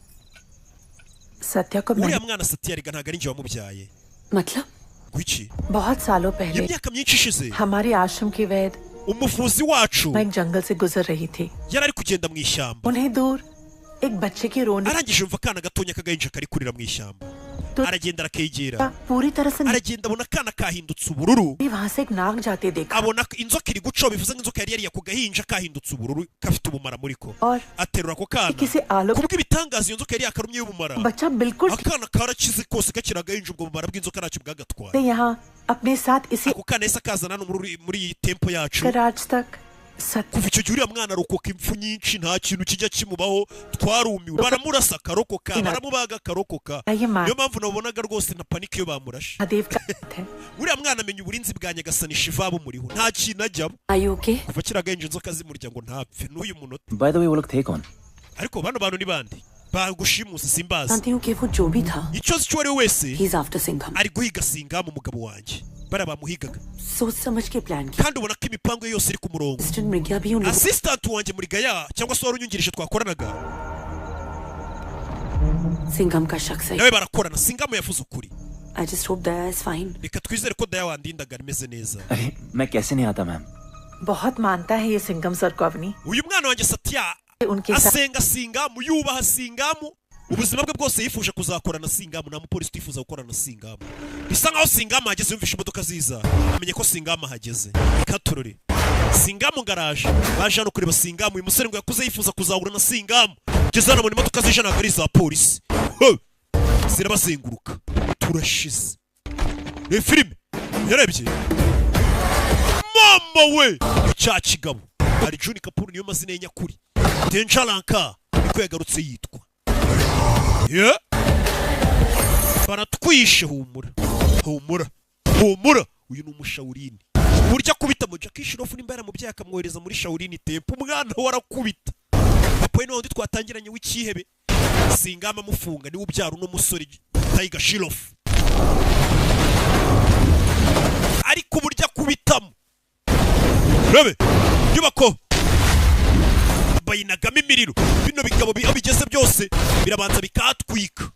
सत्या को Uriya मैं mwana Satya erega ntago ari njye wamubyaye. मतलब Gwiki? बहुत सालों पहले Imyaka myinshi ishize हमारे आश्रम की वैद umuvuzi wacu मैं एक जंगल से गुजर रही थी. yari ari kugenda mu ishyamba. उन्हें दूर एक बच्चे की रोने Arangije yumva akana gatonya k'agahinja kari kurira mu ishyamba. Aragenda arakegera. पूरी तरह से Aragenda abona akana kahindutse ubururu. वहां से एक नाग जाते देखा Abona inzoka iri gucaho, bivuze ngo inzoka yari yariye ako gahinja kahindutse ubururu kafite ubumara muri ko. Aterura ako kana. किसी आलोक Kubw'ibitangaza iyo nzoka yari yakarumye y'ubumara. बच्चा बिल्कुल Akana karakize kose kakiri agahinja, ubwo bumara bw'inzoka ntacyo bwagatwaye. यहाँ अपने साथ इसे Ako kana yahise akazana hano muri iyi tempo yacu. कर आज तक Kuva icyo gihe uriya mwana arokoka impfu nyinshi, nta kintu kijya kimubaho. Twarumiwe, baramurasa akarokoka, baramubaga akarokoka. Niyo mpamvu nabonaga rwose na panique iyo bamurashe. Mahadev का है। Uriya mwana amenya uburinzi bwa Nyagasani Shiva bumuriho, nta kintu ajyamo. Are you okay? Kuva kiriya gahinja inzoka zimurya ngo ntapfe n'uyu munota. By the way, वो लोग थे कौन? Ariko bano bantu ni bande bagushimusa? Simbazi. जानती हूँ कि वो जो भी था, Icyo nzi cyo uwo ari we wese he's after Singham. ari guhiga Singamu, umugabo wanjye, bariya bamuhigaga. सोच समझ के plan किया। Kandi ubona ko imipango ye yose iri ku murongo. Assistant Mrigaya भी उन लोगों Assistant wanjye muri gaya, cyangwa se wari unyungirije twakoranaga, Singham का शख्स है। nawe barakorana. Singamu yavuze ukuri. I just hope Daya is fine. Reka twizere ko Daya wandindaga ameze neza. अरे, मैं कैसे नहीं आता ma'am? बहुत मानता है ये सिंघम सर को Avani. Uyu mwana wanjye Satya उनके साथ asenga Singamu, yubaha Singamu, ubuzima bwe bwose yifuje kuzakorana Singamu. Nta mupolisi utifuza gukorana na Singamu. Bisa nkaho Singamu ahageze. Yumvishe imodoka ziza amenye ko Singamu ahageze. Katurore Singamu ngaraje, baje hano kureba Singamu. Uyu musore ngo yakuze yifuza kuzahura na Singamu. Ngeze hano mbona imodoka zije, ntabwo ari iza polisi. Ho! Zirabazenguruka, turashize. Ni filime yarebye mama we cya kigabo Arjun Kapoor, niyo mazina ye nyakuri. Tenchalanka niko yagarutse yitwa. Yeah. Baratwishe. Humura, humura, humura. Uyu ni umushawurini, uburyo akubita mu Jackie Shroff, nimba yaramubyaye akamwohereza muri Shaolin Temple, umwana we arakubita. Papa we ni wundi twatangiranye w'ikihebe, Singama amufunga, niwe ubyara uno musore Tiger Shroff. Ariko uburyo akubitamo, rebe nyubako bayinagamo imiriro. Bino bigabo aho bigeze byose birabanza bikatwika,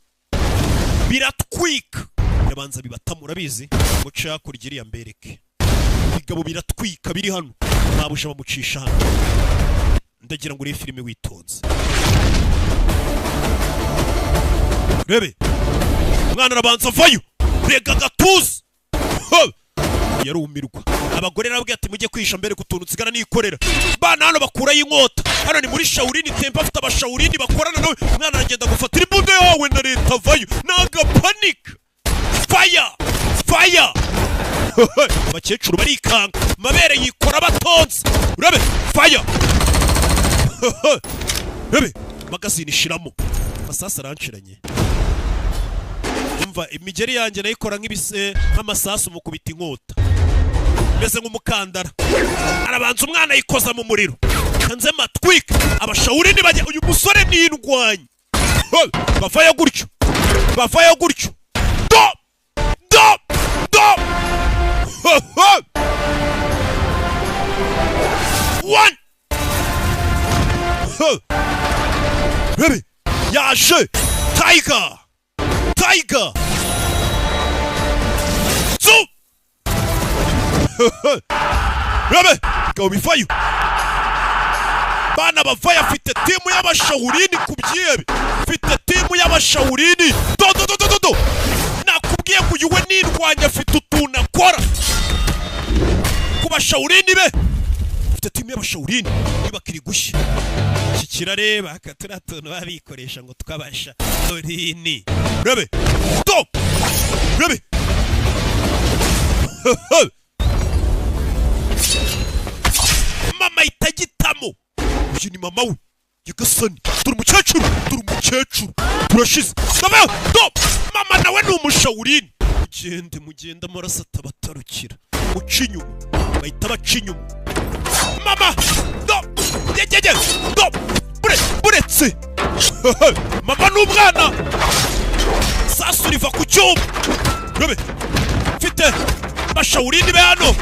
biratwika, birabanza bibatamo. Urabizi, muce hakurya iriya mbereke. Ibigabo biratwika biri hano, babuja bamucisha hano. Ndagira ngo urebe filime witonze. Rebe umwana arabanza avayo, rega agatuza. Ho! Yarumirwa. Abagore narababwiye ati mujye kwihisha mbere ku tuntu nsigara nikorera. Bana hano bakurayo inkota. Hano ni muri Shaolin Temple, afite abashawurini bakorana nawe. Umwana aragenda gufatira imbunda yawe na leta, avayo n'agapanika. Fire, fire! Abakecuru barikanga, amabere yikora batonze. Urabe fire, urabe magazine ishiramo amasasu aranciranye. Umva, imigeri yanjye nayikora nk'ibise, nk'amasasu mukubita inkota, meze nk'umukandara. Arabanza umwana yikoza mu muriro kanze matwika. Abashawurini bajya, uyu musore ni indwanyi. Ho! Bavayo gutyo, bavayo gutyo, do do do. Ho, ho! One. Ho! Baby, yaje Tiger, Tiger two. Rebe gabo bivayo, bana bavayo. Afite team y'abashawurini ku byebe, afite team y'abashawurini. Do do do do do do. Nakubwiye ngo uyu we nindwanya, afite utuntu akora ku bashawurini be. Afite team y'abashawurini. Yubaka gushya iki kirareba aka turiya tuntu baba bikoresha ngo twabasha urini. Rebe do, rebe mama itagitamo. Uyu ni mama we. Nyagasani, dore umukecuru, dore umukecuru, turashize. Mama do, mama nawe ni umushawurini. Mugende, mugende, amaraso atabatarukira. Muca inyuma, bahita baca inyuma. Mama do, yegege do, bure buretse mama n'umwana, sasu riva ku cyuma. Rebe mfite abashawurini be hano,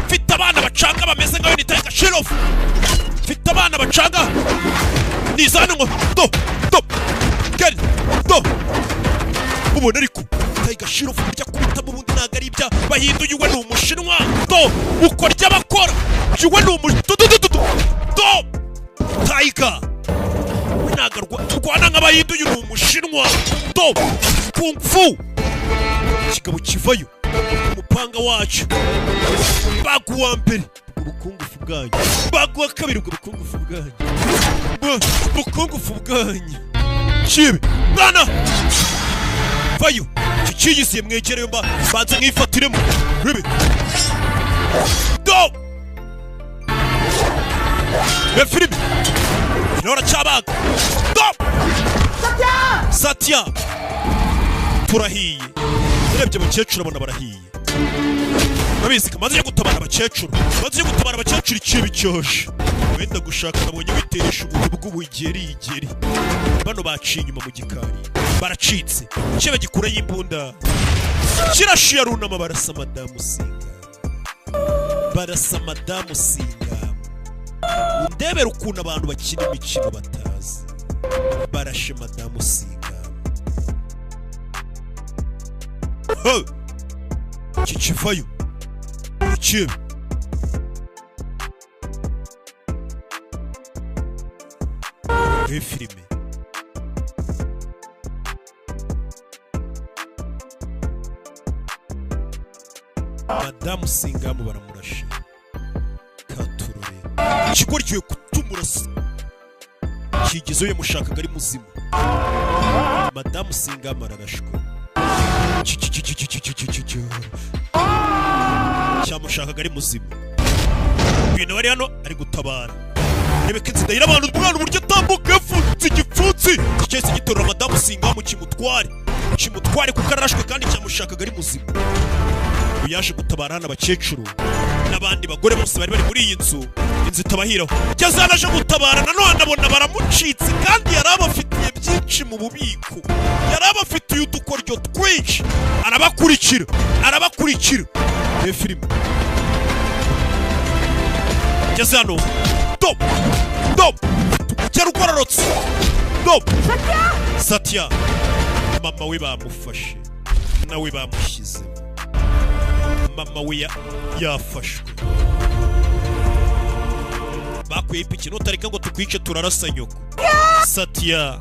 mfite abana bacanga bameze nkawe ni Tiger Shroff. Mfite abana bacanga nizana ngo do do gari do. Ubona ariko Tiger Shroff burya kubitamo ubundi ntabwo ari ibya bahinduye. Uwe ni umushinwa, do uko ry'abakora. Uwe ni umu do do do do do. Tiger we ntabwo turwana nk'abahinduye, ni umushinwa, do kung fu. Ikigabo kivayo, umupanga wacu baguwa mbere ubukungufu bwanyu, baguwa kabiri ubwo bukungufu bwanyu, bukungufu bwanyu kibe. Mwana vayo kikiyisiye, mwegereyo mba banze mwifatiremo. Rebe do. Rora cyabaga. Stop! Satya! Turahiye. Urebye abakecuru abona barahiye. Babizi kamaze yo gutabara abakecuru. Maze yo gutabara abakecuru ikibi cyoshe. Wenda gushaka nabonye witeresha ubuntu bw'ubugeri igeri. Bano baciye inyuma mu gikari. Baracitse. Kiba gikura y'imbunda. Kirashiya runama barasa madamu Singa. Barasa madamu Singa. Undebera ukuntu abantu bakina imikino batazi. Barashe madamu Singa. Kikivayo. Ikibi. Iyi filime. Madamu Singamu baramurashe. Katurore. Ikigoryi kutumurasa. Kigezeyo yamushakaga ari muzima. Madamu Singamu ararashwe. Cyamushakaga ari muzima. Ibintu bari hano ari gutabara. Rebeka inzira y'abantu umwana uburyo atambuka yafutse igipfunsi. Cyese gitorora Madamu Singamu kimutware. Kimutware kuko ararashwe kandi cyamushakaga ari muzima. Yaje gutabara hano abakecuru n'abandi bagore bose bari bari muri iyi nzu. Inzu itabahiraho. Ngeze hano aje gutabara nanone abona baramucitse kandi yari abafitiye byinshi mu bubiko. Yari abafitiye udukoryo twinshi. Arabakurikira. Arabakurikira. Iyi filime. Ngeze hano. Stop! Stop! Tugera ugororotse. Stop! Satya! Mama we bamufashe. Nawe bamushyizemo. Mama we yafashwe. Bakuye ipiki nutareka ngo tukwice turarasa nyoko. Satya.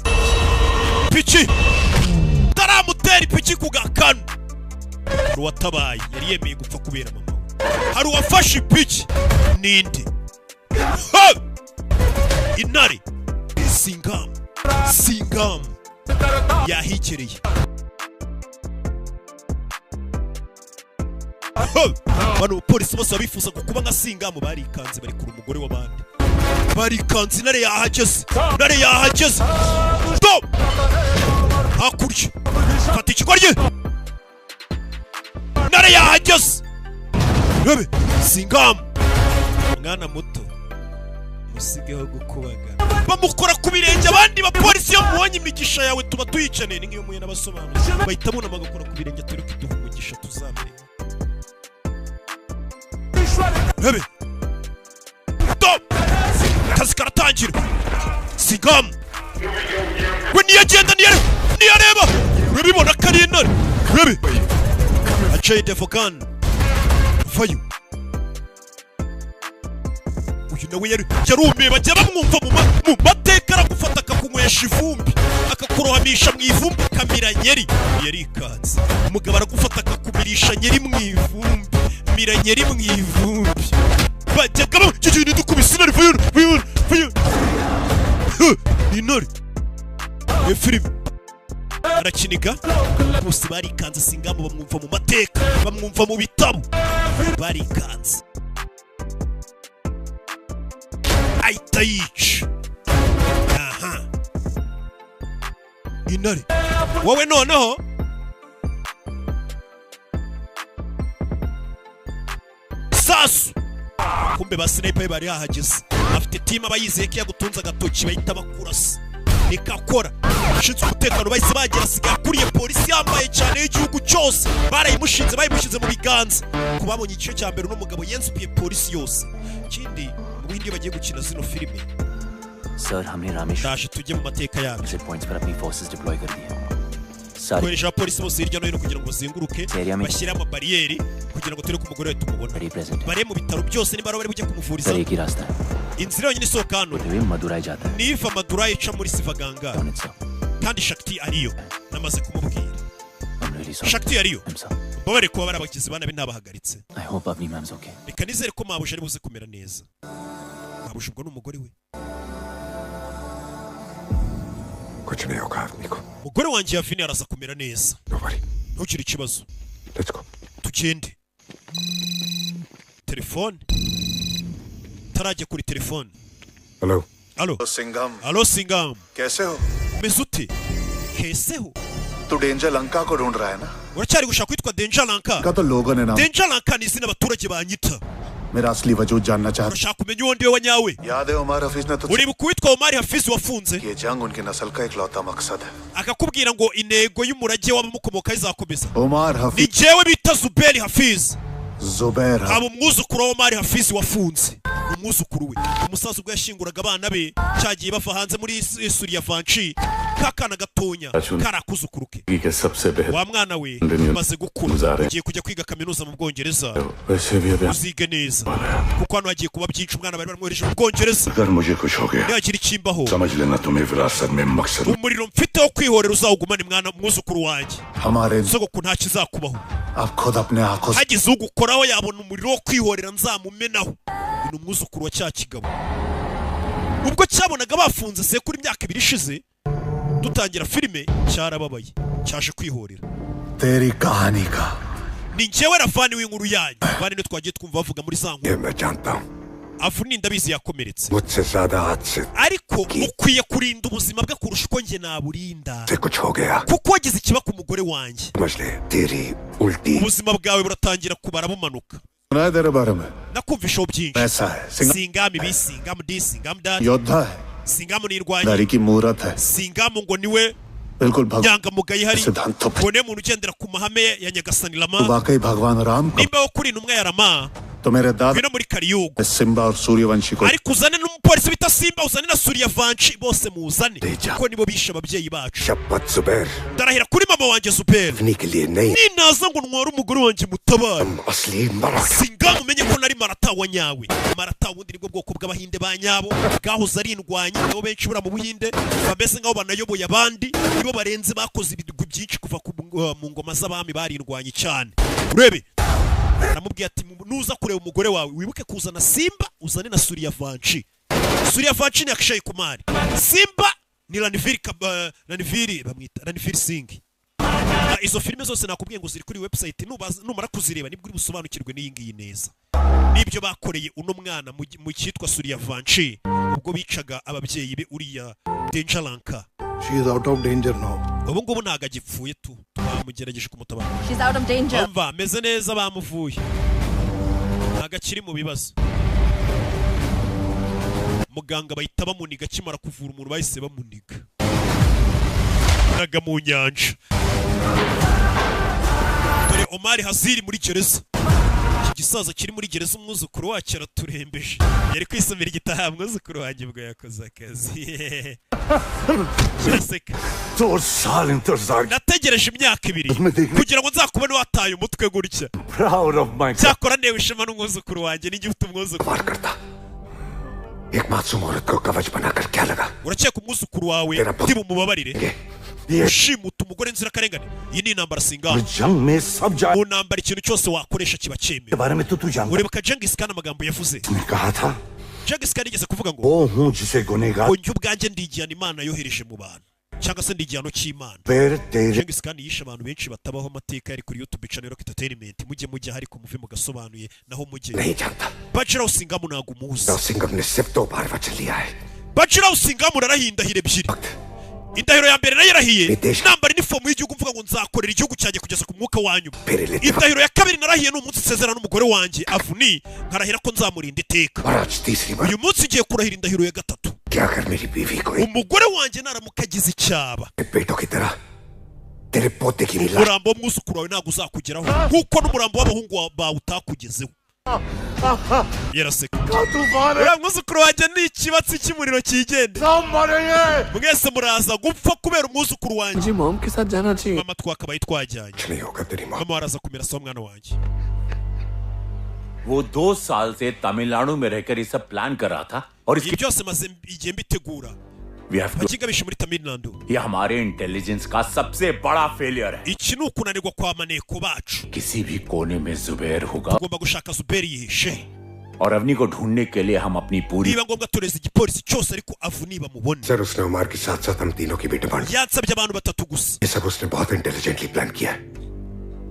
Piki! Taramutera ipiki ku gakanu. Hari uwatabaye yari yemeye gupfa kubera mama we. Hari uwafashe ipiki. Ninde? Ha! Intare. Singamu. Singamu. Yahikereye. Bano polisi bose babifuza kuba nka Singamu barikanze bari kuri umugore w'abandi. Barikanze intare yahageze. Intare yahageze. Stop! Hakurya. Fata ikigoryi. Intare yahageze. Rebe Singamu. Mwana muto. Musigeho gukubagana. Bamukora ku birenge abandi bapolisi iyo mubonye imigisha yawe tuba tuyikeneye ni nk'iyo muye n'abasobanuzi. Bahita bunama bagakora ku birenge turi kuduha umugisha tuzamenya. Rebe. Stop! Akazi karatangira. Singamu. We niyagenda niyareba. Urabibona ko ari intare. Rebe. Ajay Devgan. Vayo. Uyu nawe yarumiye bajya bamwumva mu mateka aragufata akakunywesha ivumbi. Akakurohamisha mu ivumbi ukamira nyeri. Yarikanze. Umugabo aragufata akakumirisha nyeri mu ivumbi. Miranyeri mu ivumbi. Bajyaga bamukikije dukubise intare vayo vayo vayo. Intare. Efirime. Arakiniga. Bose barikanze Singamu bamwumva mu mateka, bamwumva mu bitabo. Barikanze. Ahita yica. Aha. Intare. Wowe noneho sasu. Kumbe ba sniper bari hahageze. Afite team abayizeye ko yagutunze agatoki bahita bakurasa. Nikakora. Ashinzwe umutekano bahise bagera asigaye akuriye polisi yambaye cyane y'igihugu cyose. Barayimushinze bayimushinze mu biganza. Ku babonye igice cya mbere uno mugabo yensipiye polisi yose. Ikindi mu Buhinde bagiye gukina zino filime. Sir, hamne Ramesh ndaje tujye mu mateka yabyo. से points पर अपनी forces deploy कर दी हैं. Kohereje abapolisi bose hirya no hino kugira ngo bazenguruke bashyire amabariyeri kugira ngo tureke umugore we tumubona. Bare mu bitaro byose niba bari bujye kumuvuriza. Sir, एक ही रास्ता है. Inzira yonyine isohoka hano Madurai जाता है. niva Madurai ica muri Sivaganga. Kandi Shakti ariyo namaze kumubwira. Shakti ariyo. Mbabare kuba bari abagizi ba nabi ntabahagaritse. I hope Avni ma'am's okay. Reka nizere ko mabuja ari buze kumera neza. Mabuja ubwo ni umugore we. कुछ नहीं होगा आदमी को. Umugore wanjye Yavini araza kumera neza. Ntugire ikibazo. Let's go. Tugende. Telefone. Tarajya kuri telefone. Hello. Alo. Singham. Alo Singham. कैसे हो? Umeze ute? Keseho. तू danger Lanka को ढूंढ रहा है ना? Uracyari gushaka kwitwa Danger Lanka? का तो लोगों ने नाम Danger Lanka ni izina abaturage banyita. मेरा असली वजूद जानना चाहता। Urashaka kumenya uwo ndiwe wa nyawe? याद है उमर हफीज ने तो Uribuka uwitwa Omar Hafiz wafunze? ये जंग उनकी नस्ल का इकलौता मकसद है। Akakubwira ngo intego y'umurage w'abamukomokaho izakomeza. Omar Ni Hafeez jewe bita Zuberi Hafiz. Zubair Aba umwuzukuru wa Omar Hafiz wafunze. Umwuzukuru we. Umusaza ubwo yashinguraga abana be cyagiye bava hanze muri Suriya Vanchi kakana gatonya karakuzukuru ke. के सबसे बेहतर Wa mwana we umaze gukura गुजारे ugiye kujya kwiga kaminuza mu Bwongereza वैसे भी अभी uzige neza kuko hano hagiye kuba byinshi umwana bari baramwohereje mu Bwongereza अगर मुझे कुछ हो गया nihagira ikimbaho समझ लेना तुम्हें विरासत में मकसद umuriro mfite wo kwihorera uzawugumane mwana mwuzukuru wanjye हमारे sogokuru nta kizakubaho आप खुद अपने आंखों से hagize ugukoraho yabona umuriro wo kwihorera nzamumenaho. Uyu ni umwuzukuru wa cya kigabo ubwo cyabonaga bafunze sekuru imyaka 2 ishize dutangira filime cyarababaye cyaje kwihorera. तेरी कहानी का Ni njyewe Ravani w'inkuru yanyu bane niyo twagiye twumva bavuga muri za ये nkuru. मैं जानता हूँ। Avuni ndabizi yakomeretse मुझसे ज्यादा हाथ से ariko ukwiye kurinda ubuzima bwe kurusha uko njye naburinda से कुछ हो गया kuko wagize ikiba ku mugore wanjye समझ ले तेरी उल्टी ubuzima bwawe buratangira kubara bumanuka. सुना है तेरे बारे में Nakumvishaho byinshi. ऐसा है Singham Singamu ibi Singamu di Singamu dati योद्धा है Singamu nirwanya दारी की मूरत है Singamu ngo niwe बिल्कुल भगवान nyangamugayo ihari सिद्धांतों पर ngo niwe muntu ugendera ku mahame ya Nyagasani तू Rama. वाकई भगवान राम को Nimba wo kuri intumwa ya Rama तो मेरे दादा ngwino muri Kariyugu Simba और सूर्यवंशी को ariko uzane n'umupolisi bita Simba uzane na Suriya Vanchi bose muzane kuko nibo bishe ababyeyi bacu. शपथ Zubair Ndarahira kuri mama wanjye Zuberi अपनी के लिए नहीं ninaza ngo ntware umugore wanjye mutabare असली Maratha Singamu umenye ko nari Marata wa nyawe. Marata ubundi nibwo bwoko bw'abahinde ba nyabo bwahoze ari indwanyi nabo benshi bura mu Buhinde bameze nk'aho banayoboye abandi nibo barenze bakoze ibigwi byinshi kuva mu ngoma z'abami bari indwanyi cyane. Urebe aramubwiye ati nuza kureba umugore wawe wibuke kuzana Simba uzane na Suriya Vanchi. Suriya Vanchi ni Akshay Kumar. Simba ni Ranveer Ranveer bamwita Ranveer Singh. Izo filime zose nakubwiye ngo ziri kuri website numara kuzireba nibwo uri busobanukirwe n'iyi ngiyi neza nibyo bakoreye uno mwana mu cyitwa Suriya Vanchi ubwo bicaga ababyeyi be uriya Danger Lanka. She is out of danger now. Ubu ngubu ntago agipfuye tu twamugerageje kumutabara. She's out of danger. Umva ameze neza bamuvuye ntago akiri mu bibazo. Muganga bahita bamuniga akimara kuvura umuntu bahise bamuniga naga mu nyanja. Dore Omar Haziri muri gereza. Iki gisaza kiri muri gereza umwuzukuru wacyo araturembeje yari kwisomera igitaha mwuzukuru wanjye ubwo yakoze akazi. Kiraseka. 2 साल इंतजार Nategereje imyaka 2 kugira ngo nzakubone wataye umutwe gutya. Proud of my Cyakora ndewe ishema n'umwuzukuru wanjye nijye ufite umwuzukuru. एक मासूम औरत को कवच बनाकर क्या लगा? Urakeka umwuzukuru wawe ndi bumubabarire ushimuta umugore nzirakarengane? Iyi ni intambara Singamu. जंग में सब जा Mu ntambara ikintu cyose wakoresha kiba के cyemewe. बारे में तो तू जानता Uribuka Genghis Khan amagambo yavuze? ने कहा था Genghis Khan yigeze kuvuga ngo वो हूँ जिसे गुनेगार ngo njye ubwanjye ndi igihano Imana yohereje mu bantu cyangwa se ndi igihano cy'Imana. पैर तेरे Genghis Khan yishe abantu benshi batabaho amateka yari kuri YouTube channel Rock Entertainment mujye mujya ariko muve mugasobanuye naho mujye. नहीं जानता। Bajirao Singamu ntago umuzi. Singham ने सिर्फ 2 बार वचन लिया है। Bajirao Singamu narahindahira ebyiri. Indahiro ya mbere nayirahiye nambara inifomu y'igihugu mvuga ngo nzakorera igihugu cyanjye kugeza ku mwuka wa nyuma. Indahiro ya kabiri narahiye ni umunsi nsezerana n'umugore wanjye Avuni nkarahira ko nzamurinda iteka. और आज तीसरी बार Uyu munsi ngiye kurahira indahiro ya gatatu. क्या कर मेरी बीवी को एक Umugore wanjye naramuka agize icyaba बेटों की तरह तेरे पोते की लाश umurambo w'umwuzukuru wawe ntabwo uzakugeraho nk'uko n'umurambo w'abahungu bawe utakugezeho. Yaraseka. Uriya mwuzukuru wanjye ni ikibatsi cy'umuriro cyigende. Mwese muraza gupfa kubera umwuzukuru wanjye. जी mom के साथ जाना चाहिए Mama twakabaye twajyanye. नहीं होगा तेरी माँ। Mama araza kumera sawa mwana wanjye. वो 2 साल से तमिलनाडु में रहकर ये सब प्लान कर रहा था और Ibi इसकी byose maze igihe mbitegura. We have to Bakiga bishe muri Tamil Nadu. ये हमारे इंटेलिजेंस का सबसे बड़ा फेलियर है। Iki ni ukunanirwa kwa maneko bacu. किसी भी कोने में जुबैर होगा Tugomba gushaka Zuberi yihishe. और अवनी को ढूंढने के लिए हम अपनी पूरी Niba ngombwa tureza igipolisi cyose ariko Avuni bamubone. Sir उसने उमार के साथ साथ हम तीनों की भी demand Yansabye abantu batatu gusa. ये सब उसने बहुत इंटेलिजेंटली प्लान किया है।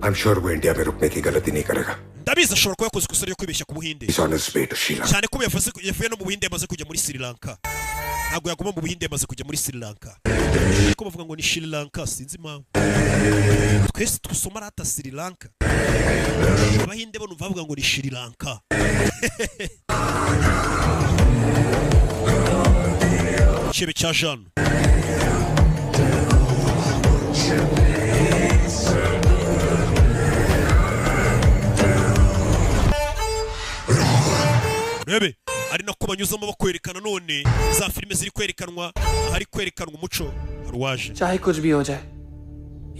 I am sure वो इंडिया में रुकने की गलती नहीं करेगा। Ndabizi ashobora kuba yakoze ikosa ryo kwibeshya ku Buhinde. He's on his way to Sri Lanka. Cyane ko yavuye no mu Buhinde yamaze kujya muri Sri Lanka. Ntabwo yaguma mu Buhinde, yamaze kujya muri Sri Lanka. Ariko bavuga ngo ni Sri Lanka, sinzi impamvu. Twese dusoma rata Sri Lanka. Abahinde bo numva bavuga ngo ni Sri Lanka. Ikibe cya Jean. Rebe ari nako banyuzamo bakwerekana none za filime ziri kwerekanwa, ahari kwerekanwa umuco haruwaje. चाहे कुछ भी हो जाए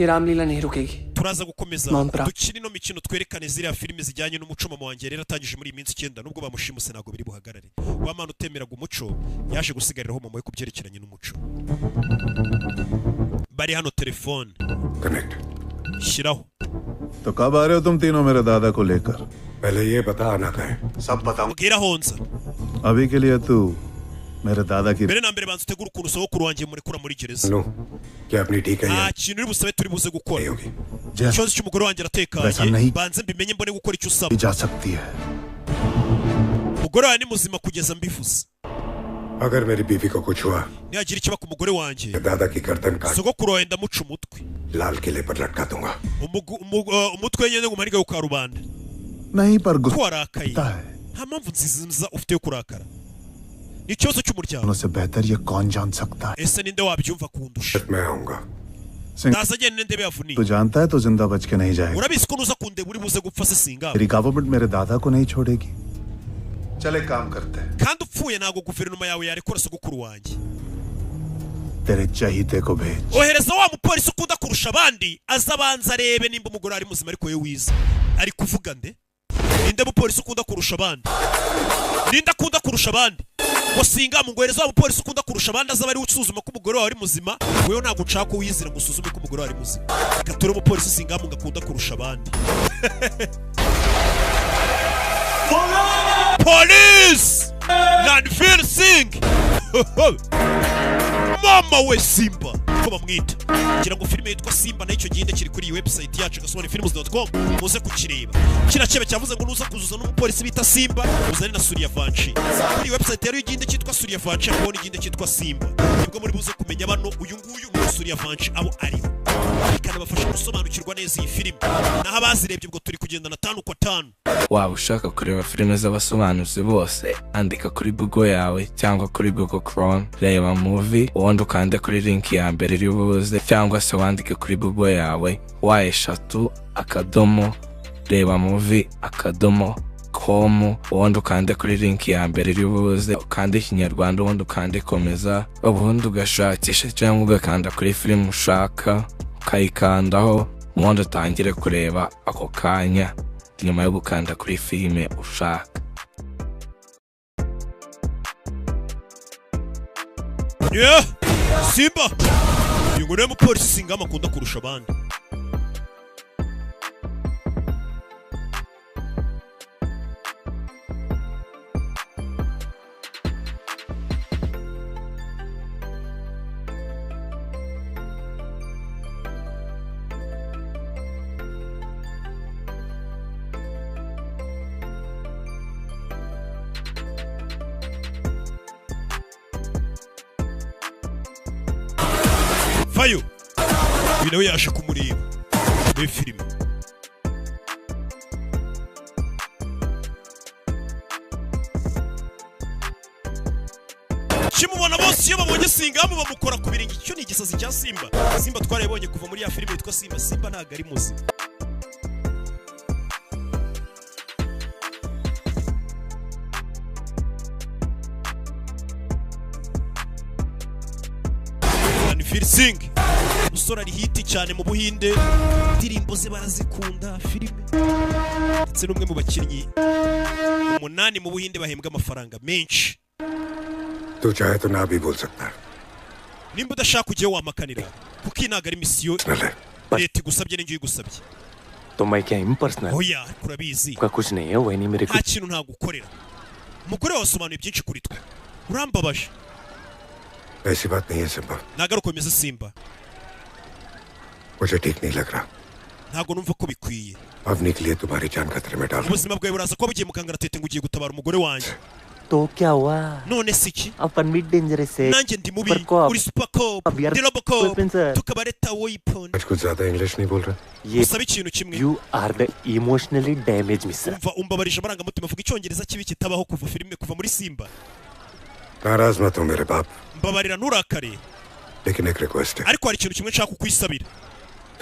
ये रामलीला नहीं रुकेगी. Turaza gukomeza dukine ino mikino, twerekane ziriya filime zijyanye n'umuco. Mama wanjye rero atangije muri iyi minsi 9, nubwo bamushimuse ntabwo biri buhagarare. Wa mana utemeraga umuco yaje gusigariraho mama we ku byerekeranye n'umuco. Bari hano telefone shyiraho. तो कब आ रहे हो तुम तीनों मेरे दादा को लेकर? पहले ये बता आना कहाँ है? सब बताऊं। Mbwira honza. अभी के लिए तू मेरे दादा की Mbere na mbere banza utegure ukuntu sogokuru wanjye murekura muri gereza. No क्या अपनी ठीक है Nta kintu uri busabe turi buze gukora. Ikibazo cy'umugore wanjye aratekanye, banze mbimenye mbone gukora icyo usaba. जा सकती है. Umugore wawe ni muzima kugeza mbivuze. अगर मेरी बीवी को कुछ हुआ Nihagira ikiba ku mugore wanjye, दादा की गर्दन काट sogokuru wawe ndamuca umutwe. लाल किले पर लटका दूंगा. Umutwe nyine ngo umanike ku karubanda. नहीं पर Ko warakaye गुस्सा है. nta mpamvu nziza ufite yo kurakara, ni ikibazo cy'umuryango. दोनों से बेहतर ये कौन जान सकता है? Ese ninde wabyumva kundusha? मैं आऊंगा. Ndaza agenda ndebe yavuniye. तू जानता है तो जिंदा बच के नहीं जाएगा. Urabizi ko nuza kundeba uri buze gupfa se singa. मेरी गवर्नमेंट मेरे दादा को नहीं छोड़ेगी. चले काम करते हैं. Kandi upfuye ntabwo guverinoma yawe yarekura sogokuru wanjye. तेरे चहीते को भेज. Ohereza wa mupolisi ukunda kurusha abandi, aza abanza arebe nimba umugore ari muzima. Ariko we wiza ari kuvuga nde? Ninde mupolisi ukunda kurusha abandi? Ninde akunda kurusha abandi? Ngo singa ngohereza wa mupolisi ukunda kurusha abandi azaba ari we usuzuma ko umugore wawe ari muzima. Wewe ntabwo ushaka ko wiyizira ngo usuzume ko umugore wawe ari muzima. Reka ture umupolisi singa ngo akunda kurusha abandi. Police Ranveer Singh. Mama we Simba ko bamwita, ngira ngo filime yitwa Simba nayo icyo gihinde kiri kuri iyi website yacu gasobanifilms.com, muze kukireba. Kiriya cyebe cyavuze ngo nuza kuzuza n'umupolisi bita Simba uzane na Surya Vanchi. Kuri iyi website rero igihinde cyitwa Surya Vanchi hariho n'igihinde cyitwa Simba, nibwo muri buze kumenya bano uyu nguyu ni Surya Vanchi abo ariho, bikanabafasha gusobanukirwa neza iyi filime. Naho abazirebye ubwo turi kugendana 5 kwa 5. Waba ushaka kureba filime z'abasobanuzi bose, andika kuri Google yawe cyangwa kuri Google Chrome reba movie, ubundi ukande kuri link ya mbere iri buze, cyangwa se wandike kuri Google yawe w3 reba movie.com, ubundi ukande kuri link ya mbere iri buze, ukande ikinyarwanda, ubundi ukande komeza, ubundi ugashakisha cyangwa ugakanda kuri filime ushaka ukayikandaho, ubundi utangire kureba ako kanya nyuma yo gukanda kuri filime ushaka. Yeah! Simba! Uyu ngo niwe mupolisi Singama akunda kurusha abandi. Fayo uyu nawe yaje kumureba muri filime. Kimubona bose iyo babonye Singamu bamukora ku birenge. Icyo ni igisazi cya Simba. Simba twarayibonye kuva muri ya filime yitwa Simba. Simba ntabwo ari muzima. Ranveer Singh umusore ari hiti cyane mu Buhinde, indirimbo ze barazikunda, filime, ndetse n'umwe mu bakinnyi 8 mu Buhinde bahembwa amafaranga menshi. तू चाहे तो ना भी बोल सकता है. Nimba udashaka ugiye wamakanira, kuko iyi ntabwo ari misiyo leta igusabye n'injye uyigusabye. तो मैं क्या impersonal? Oya, ariko urabizi का कुछ नहीं है, वही नहीं मेरे nta kintu ntagukorera. Umugore wawe asobanuye byinshi kuri twe, urambabaje. ऐसी बात नहीं है Simba, Ntabwo ari uko bimeze Simba, मुझे ठीक नहीं लग रहा. ntabwo numva ko bikwiye. Avani के लिए तुम्हारी जान खतरे में डाल. Ubuzima bwawe buraza kuba bugiye mu kangaratete ngo ugiye gutabara umugore wanjye. तो क्या हुआ None se iki? अपन भी डेंजरस है Nanjye ndi mubi, uri super cop, ndi robocop, weapon sir tukaba leta weapon. आज कुछ ज्यादा इंग्लिश नहीं बोल रहा। ये Usaba ikintu kimwe. You are the emotionally damage mister. Umva, umbabarije amarangamutima, avuga icyongereza kibi kitabaho kuva filime, kuva muri Simba. नाराज मत हो मेरे बाप, Mbabarira, nturakare, लेकिन एक रिक्वेस्ट है। Ariko hari ikintu kimwe nshaka kukwisabira.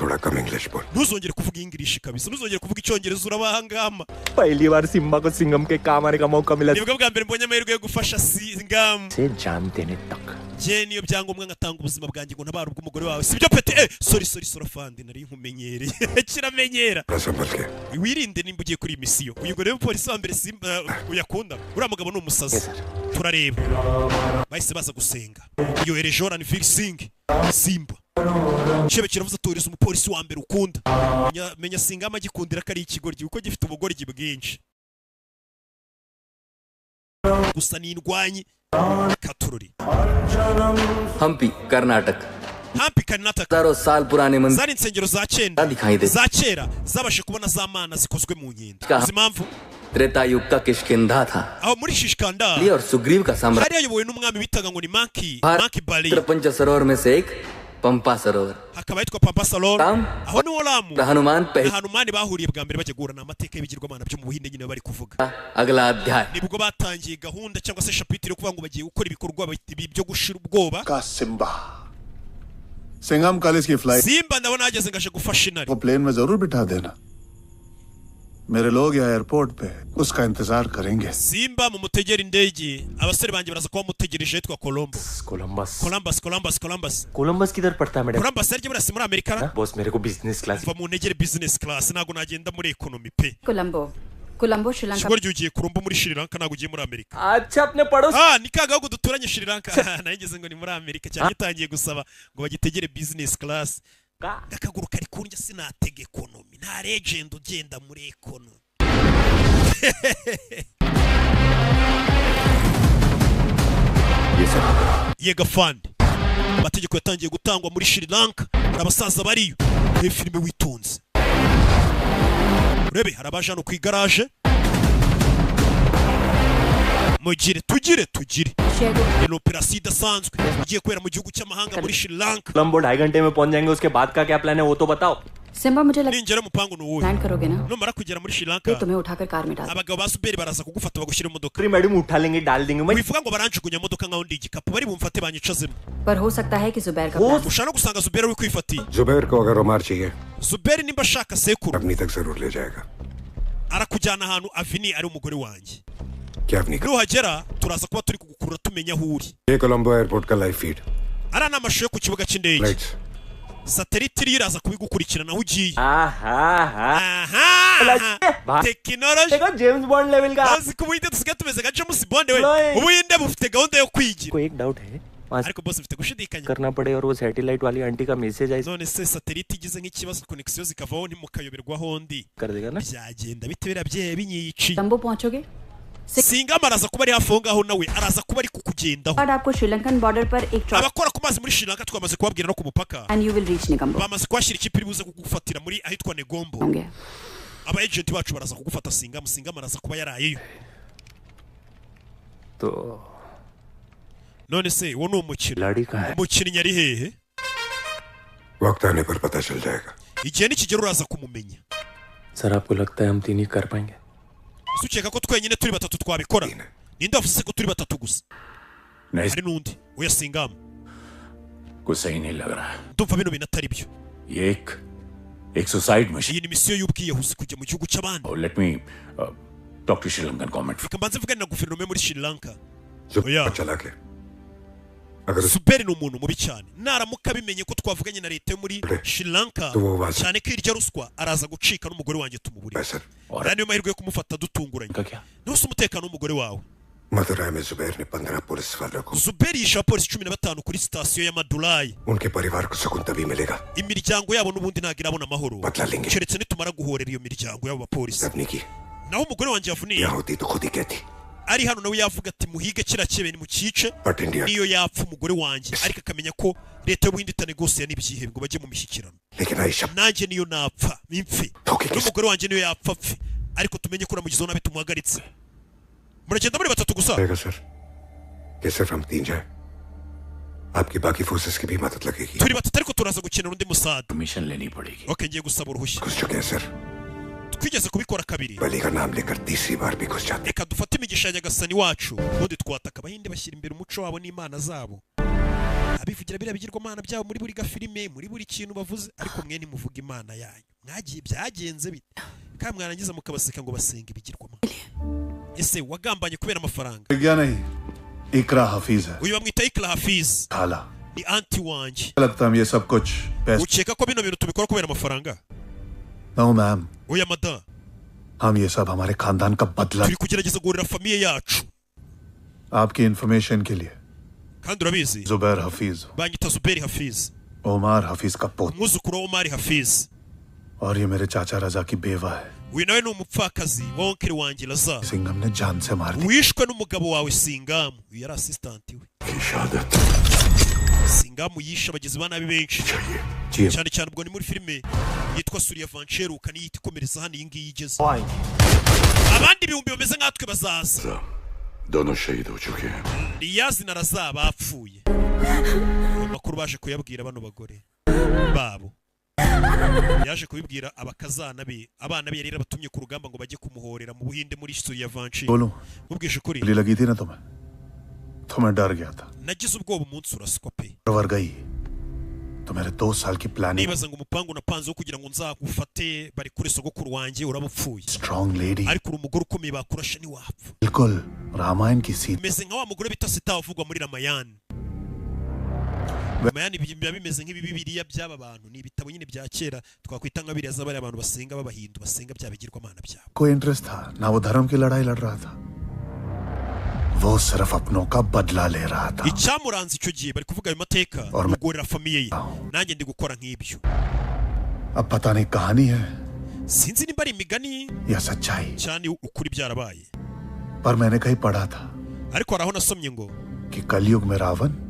थोड़ा कम इंग्लिश बोल। Ntuzongere kuvuga English kabisa, ntuzongere kuvuga icyongereza, urabahangama. पहली बार सिम्बा को सिंघम के काम आने का मौका मिला। Nibwo bwa mbere mbonye amahirwe yo gufasha Singamu. से जान देने तक। Njye niyo byangombwa ngatanga ubuzima bwanjye ngo ntabare ubw'umugore wawe, sibyo pete? Sorry, sorry, sorry afande, nari nkumenyereye, kiramenyera. संभल के। Wirinde nimba ugiye kuri iyi misiyo. Uyu ngo rero umupolisi wa mbere Simba uyakunda, uriya mugabo ni umusazi. Turareba bahise baza gusenga, yohereje Ranveer Singh Simba. Chebe kiravuze, atoreza umupolisi wa mbere ukunda. Menya Singama agikundira ko ari ikigoryi, kuko gifite ubugoryi bwinshi gusa ni indwanyi katururi. Hampi Karnataka. Hampi Karnataka. हजारों साल पुराने मंदिर Zari insengero za cyenda दिखाई दे za kera zabashe kubona za mana zikozwe mu nkende. Uzi impamvu? Treta युग का किष्किंधा था Aho muri Shishkanda बलि और सुग्रीव का साम्राज्य hari hayobowe n'umwami bitaga ngo ni Monkey Bali. पंच सरोवर में से एक पंपा सरोवर। Hakaba hitwa Pampa Salon, aho niho Ramu Hanuman na पहले Hanumani bahuriye bwa mbere bajya guhura. Ni amateka y'ibigirwamana byo mu Buhinde nyine bari kuvuga. अगला अध्याय। Nibwo batangiye gahunda cyangwa se chapitre yo kuvuga ngo bagiye gukora ibikorwa byo gushira ubwoba. का Simba Singham college की flight Simba ndabona hageze, ngaje gufasha intare. को प्लेन में जरूर बिठा देना। मेरे लोग यहाँ एयरपोर्ट पे उसका इंतजार करेंगे। Simba mumutegera indege, abasore banjye baraza kuba bamutegereje yitwa Colombo. Columbus. Columbus, Columbus, Columbus. Columbus किधर पड़ता है madam? Columbus yaryo burasi muri Amerika ra? Boss मेरे को business class. Mva muntegere business class, ntabwo nagenda muri economy pe. Colombo, Colombo Sri Lanka. Ikigo ugiye Colombo muri Sri Lanka, ntabwo ugiye muri Amerika. अच्छा अपने पड़ोस Ah, ni ka gahugu duturanye Sri Lanka. Nayigeze ngo ni muri Amerika cyane, gitangiye gusaba ngo bagitegere business class. Akaguru kari kundya, sinatega economy, nta legend ugenda muri economy. Yega fund, amategeko yatangiye gutangwa muri Sri Lanka, hari abasaza bariyo. Reba filime witonze, urebe hari abaje hano ku igaraje. Mugire tugire tugire, ni operasiyo idasanzwe igiye kubera mu gihugu cy'amahanga muri Sri Lanka. Colombo 2.5 घंटे में पहुंच जाएंगे, उसके बाद का क्या प्लान है वो तो बताओ। Simba मुझे लग Ningera umupangu ni uwuhe? Land करोगे ना? Numara kugera muri Sri फिर Lanka, तुम्हें उठाकर कार में डाल abagabo ba Suberi baraza kugufata bagushyira mu modoka. Madam उठा लेंगे डाल देंगे मैं। Wivuga ngo baranjugunya mu modoka nkaho ndi igikapu, bari bumfate banyicazemo. पर हो सकता है कि जुबैर का plan Ushobora no gusanga Zuberi uri kwifatiye. Zubair को अगर उमार चाहिए, Zuberi nimba ashaka sekuru, Avni तक जरूर ले जाएगा। Arakujyana ahantu Avini ari umugore wanjye. क्या अवनी का Nuhagera turaza kuba turi kugukurura tumenya aho uri. ये कोलंबो एयरपोर्ट का live feed. Ariya ni amashusho yo ku kibuga cy'indege. Lights. Satelite iriyo iraza kubigukurikirana aho ugiye. Aha Aha, tekinoloji. देखो James bond level का। Azi ko ubuhinde dusigaye tumeze nka James Bond we. Loye. Ubuhinde bufite gahunda yo kwigira. को एक doubt है वहाँ Ariko boss, mfite gushidikanya. करना पड़े और वो सैटेलाइट वाली आंटी का मैसेज आए None se satelite igize nk'ikibazo, connexion zikavaho, ntimukayoberwaho ndi कर देगा ना? Byagenda bite? Biriya byehe binyiciye. Colombo पहुंचोगे। Singama araza kuba ari hafi aho ngaho, nawe araza kuba ari kukugendaho. बाद आपको श्रीलंकन बॉर्डर पर एक Abakora ku mazi muri Sri Lanka twamaze kubabwira no ku mupaka and you will reach Negombo. Bamaze kuhashyira ikipe iri buze kugufatira muri ahitwa Negombo. होंगे। Aba agent bacu baraza kugufata. Singamu, Singamu araza kuba yarayeyo. तो None se uwo ni umukino? लड़ी कहाँ है? Umukinnyi ari hehe? वक्त आने पर पता चल जाएगा। Igihe nikigera uraza kumumenya. Sir आपको लगता है हम तीन ही कर पाएंगे? Ese ukeka ko twenyine turi batatu twabikora? Ninde wavuze ko turi batatu gusa? Hari n'undi. Oya Singamu. कुछ सही नहीं लग रहा है। Ndumva bino bintu atari byo. ये एक एक suicide mission. Iyi ni misiyo y'ubwiyahuzi, kujya mu gihugu cy'abandi. Let me talk to Sri Lankan government. Reka mbanze mvugane na guverinoma yo muri Sri Lanka. Zubair चला के अगर Zuberi ni umuntu mubi cyane, naramuka abimenye ko twavuganye na leta yo muri Sri Lanka, cyane ko irya ruswa, araza gucika n'umugore wanjye tumubure. Aya niyo mahirwe yo kumufata dutunguranye. Ntuse umutekano w'umugore wawe? Madurai में जुबैर ने 15 पुलिस वालों को Zuberi yishe abapolisi 15 kuri sitasiyo ya Madurai. उनके परिवार को सुकून तभी मिलेगा। Imiryango yabo n'ubundi ntabwo irabona amahoro keretse nitumara guhorera iyo miryango y'abo bapolisi. की Naho umugore wanjye yavuniye यहाँ होती तो खुद ही कहती। Ari hano nawe yavuga ati muhige kiriya kibe nimucyice. But India Niyo yapfa umugore wanjye, ariko akamenya ko leta y'Ubuhinde itanegosiye n'ibyihebe ngo bajye mu mishyikirano. लेकिन Ayesha Nanjye niyo napfa impfe, n'umugore wanjye niyo yapfa apfe, ariko tumenye ko uramugizeho nabi tumuhagaritse. Muragenda muri batatu gusa? रहेगा sir कि सिर्फ हम तीन जाए आपकी बाकी फोर्सेस की भी मदद लगेगी। Turi batatu ariko turaza gukenera undi musada. Permission लेनी पड़ेगी। Okay, ngiye gusaba uruhushya. घुस चुके हैं sir. Twigeze kubikora kabiri. बलि का नाम लेकर तीसरी बार भी घुस जाते। Reka dufate imigisha ya nyagasani wacu ubundi twataka abahinde bashyira imbere umuco wabo n'imana zabo, abivugira biriya bigirwamana byabo muri buri gafilime, muri buri kintu bavuze, ariko mwe ntimuvuga imana yanyu. Mwagiye byagenze bite kandi mwarangiza mukabaseka ngo basenga ibigirwamana. Ese wagambanye kubera amafaranga? क्या नहीं इकरा हफीज है। Uyu bamwita Ikra Hafiz, खाला ni anti wanjye. लगता हम ये सब कुछ पैसे Ukeka ko bino bintu tubikora kubera amafaranga? No ma'am. Oya mada, हम ये सब हमारे खानदान का बदला। Turi kugerageza guhorera famille yacu. आपकी इंफॉर्मेशन के लिए Kandi urabizi, Zubair Hafeez banyita Zuberi Hafiz, Omar Hafeez का पोत umwuzukuru wa Omar Hafiz. और ये मेरे चाचा रजा की बेवा है। Uyu nawe ni umupfakazi wa onkeri wanjye Raza Singham ने जान से मार दी। wishwe n'umugabo wawe Singamu. Uyu yari assistant we. Singamu yishe abagizi ba nabi benshi cyane cyane. Ubwo ni muri filime yitwa Surya Vancheruka, niyo ikomereza hano iyi ngiyi igeze. Abandi ibihumbi bameze nkatwe bazaza. दोनों शहीद हो चुके हैं। Riyazi na Raza bapfuye. Ayo makuru baje kuyabwira bano bagore babo, yaje kubibwira abakazana be, abana be yari yarabatumye ku rugamba ngo bajye kumuhorera mu Buhinde muri Surya Vanchi. बोलो। Mubwije ukuri, गोली लगी थी ना तुम्हें तो मैं डर गया था। Nagize ubwoba umunsi uraswa pe. वर गई तो मेरे दो साल की planning Nibaza ngo umupangu napanze wo kugira ngo nzagufate bari kuri sogokuru wanjye uraba upfuye. Strong lady. Ariko uri umugore ukomeye, bakurashe ntiwapfa. बिल्कुल रामायण की Sita. Umeze nka wa mugore bita Sita uvugwa muri Ramayani. Ramayani biba bimeze nk'ibibiriya by'aba bantu, ni ibitabo nyine bya kera twakwita nka biriya z'abariya abantu basenga b'abahindu basenga bya bigirwamana byabo. कोई interest था ना वो धर्म की लड़ाई लड़ रहा था, वो सिर्फ अपनों का बदला ले रहा था। Icyamuranze icyo gihe bari kuvuga ayo mateka, kugorera famille ye, nanjye ndi gukora nk'ibyo. अब पता नहीं कहानी है Sinzi nimba ari imigani या सच्चाई, cyane ukuri byarabaye, पर मैंने कहीं पढ़ा था ariko hari aho nasomye ngo कि कलयुग में रावण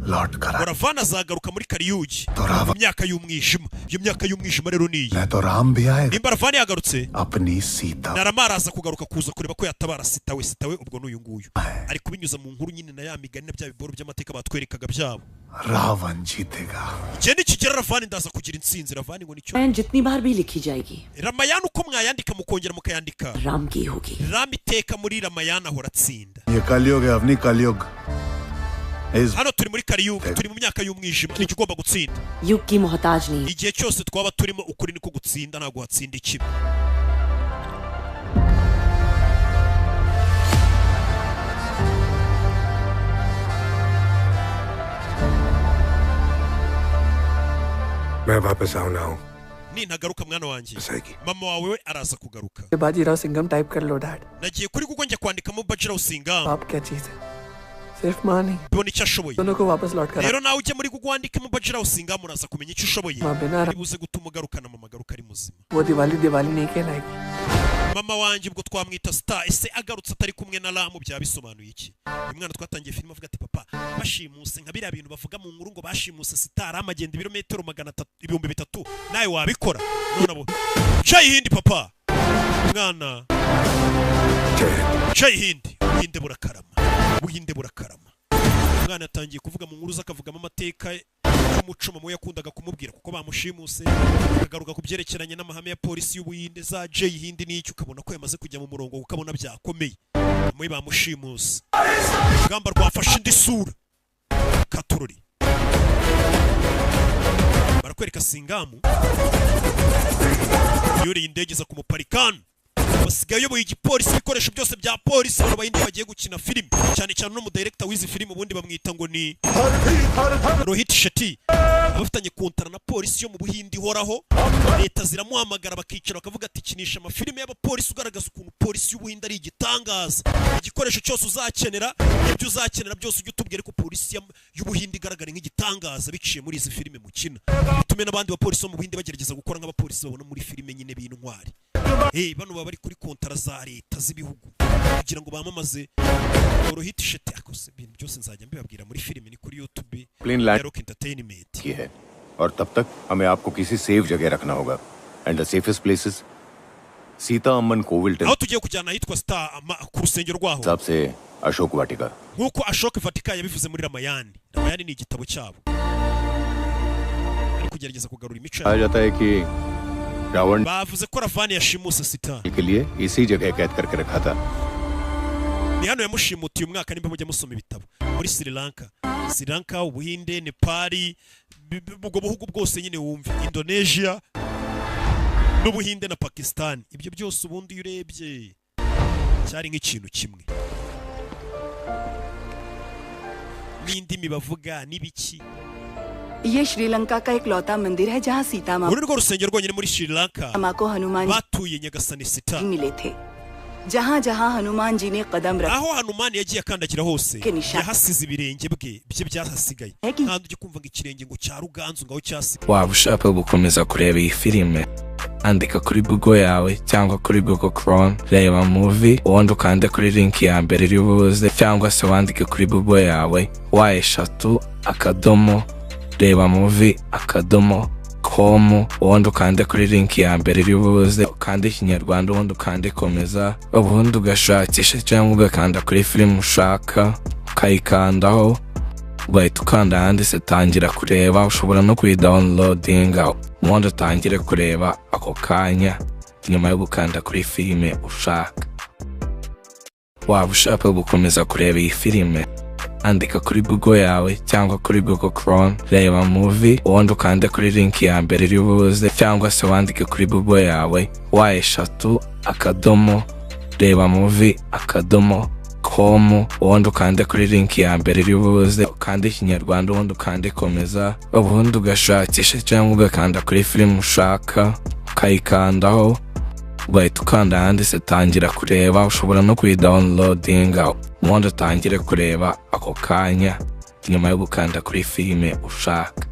लौट कर ngo Ravana azagaruka muri Kariyugi mu myaka y'umwijima. Iyo myaka y'umwijima rero ni iyi. मैं तो राम भी आएगा Nimba Ravana yagarutse, अपनी Sita Narama araza kugaruka kuza kureba ko yatabara Sita we. Sita we ubwo n'uyu nguyu ari kubinyuza mu nkuru nyine na ya migani na bya biboro by'amateka batwerekaga byabo. Ravan जीतेगा। Igihe nikigera Ravani ndaza kugira intsinzi. Ravani ngo nicyo. Ramayan जितनी बार भी लिखी जाएगी Ramayana uko mwayandika mukongera mukayandika, Ram की होगी। Ram iteka muri Ramayana ahora atsinda. ये कलयुग है अवनी कलयुग इस Hano turi muri Kariyugi, turi mu myaka y'umwijima, nicyo ugomba gutsinda. युग की मोहताज नहीं। Igihe cyose twaba turimo ukuri niko gutsinda, ntabwo hatsinda ikibi. मैं वापस आऊं ना आऊं Nintagaruka mwana wanjye, mama wawe we araza kugaruka. Bajirao Singham type कर लो dad. Nagiye kuri Google njya kwandikamo Bajirao Singham, आप क्या चीज है, सिर्फ माँ नहीं mbona icyo ashoboye. दोनों को वापस लौट कर Rero nawe ujye muri Google wandikemo Bajirao Singham, uraza kumenya icyo ushoboye, Ma bina- buze gutuma ugarukana mama agaruka ari muzima. वो दिवाली दिवाली नहीं कहलाएगी। Mama wanjye ubwo twamwita Star, ese agarutse atari kumwe na Ramu byaba bisobanuye iki? Uyu mwana twatangiye filime avuga ati papa bashimuse nka biriya bintu bavuga mu nkuru ngo bashimuse Star, Ram agenda ibirometero 300 3000, nawe wabikora? None abo Jai Hindi papa, mwana Jai Hindi, Buhinde burakarama, Buhinde burakarama. Umwana yatangiye kuvuga mu nkuru ze akavugamo amateka y'umuco mama we yakundaga kumubwira kuko bamushimuse, akagaruka ku byerekeranye n'amahame ya polisi y'Ubuhinde za Jai Hindi n'icyo, ukabona ko yamaze kujya mu murongo kuko abona byakomeye. Mama we bamushimuse, urugamba rwafashe indi sura. Katurori barakwereka Singamu yuriye indege iza kumuparikana, basigaye ayoboye igipolisi, ibikoresho byose bya polisi. Bano bahindi bagiye gukina filime cyane cyane uno mudirector w'izi filime ubundi bamwita ngo ni Rohit Shetty, abafitanye kontara na polisi yo mu Buhinde ihoraho. Leta ziramuhamagara bakicara bakavuga ati kinisha amafilime y'abapolisi ugaragaza ukuntu polisi y'Ubuhinde ari igitangaza, igikoresho cyose uzakenera, ibyo uzakenera byose ujye utubwira ko polisi y'Ubuhinde igaragara nk'igitangaza biciye muri izi filime mukina, bitume n'abandi bapolisi bo mu Buhinde bagerageza gukora nk'abapolisi babona muri filime nyine b'intwari. Bano baba bari kuri kontara za leta z'ibihugu kugira ngo bamamaze Rohit Shetty. Akose ibintu byose nzajya mbibabwira muri filime ni kuri YouTube Plane land ya Rock Entertainment. की है और तब तक हमें आपको किसी सेफ जगह रखना होगा and the safest places Sita Amman Kovil Aho tugiye kujyana ahitwa Star ku rusengero rwaho. हिसाब से Ashok Vatika. Nk'uko Ashok Vatika yabivuze muri Ramayani. Ramayani ni igitabo cyabo. Ari kugerageza kugarura imico कहा yabo. जाता है कि Ravan Bavuze ko Ravani yashimuse Sita. के लिए इसी जगह कैद करके रखा था। Ni hano yamushimutiye umwaka nimba mujya musoma ibitabo muri Sri Lanka. Sri Lanka, Ubuhinde, Nepali, ubwo buhugu bwose nyine wumve, Indonesia n'Ubuhinde na Pakistan, ibyo byose ubundi iyo urebye cyari nk'ikintu kimwe n'indimi bavuga n'ibiki. ये श्रीलंका का एक लौता मंदिर है जहाँ सीता माँ Uru ni rwo rusengero rwonyine muri Sri Lanka माँ को हनुमान batuye Nyagasani Sita. जी मिले थे। जहाँ जहाँ हनुमान जी ने कदम रखा Aho Hanumani yagiye akandagira hose Kenisha. yahasize ibirenge bwe bye byahasigaye. Ntabwo ujya kumva ngo ikirenge ngo cya Ruganzu ngaho cyasigaye. Waba ushaka gukomeza kureba iyi filime, andika kuri Google yawe cyangwa kuri Google Chrome reba movie, ubundi ukande kuri link ya mbere iri buze, cyangwa se wandike kuri Google yawe w akadomo reba movie akadomo com, ubundi ukande kuri link ya mbere iri buze, ukande ikinyarwanda, ubundi ukande komeza, ubundi ugashakisha cyangwa ugakanda kuri filime ushaka ukayikandaho, ugahita ukanda ahanditse tangira kureba. Ushobora no kuyidawunirodinga ubundi utangire kureba ako kanya nyuma yo gukanda kuri filime ushaka. Waba ushaka gukomeza kureba iyi filime, andika kuri Google yawe cyangwa kuri Google Chrome reba movie, ubundi ukande kuri link ya mbere iri buze, cyangwa se wandike kuri Google yawe w akadomo reba movie akadomo com, ubundi ukande kuri link ya mbere iri buze, ukande ikinyarwanda, ubundi ukande komeza, ubundi ugashakisha cyangwa ugakanda kuri filime ushaka ukayikandaho, ugahita ukanda ahanditse tangira kureba. Ushobora no kuyidawunirodinga ubundi utangire kureba ako kanya nyuma yo gukanda kuri filime ushaka.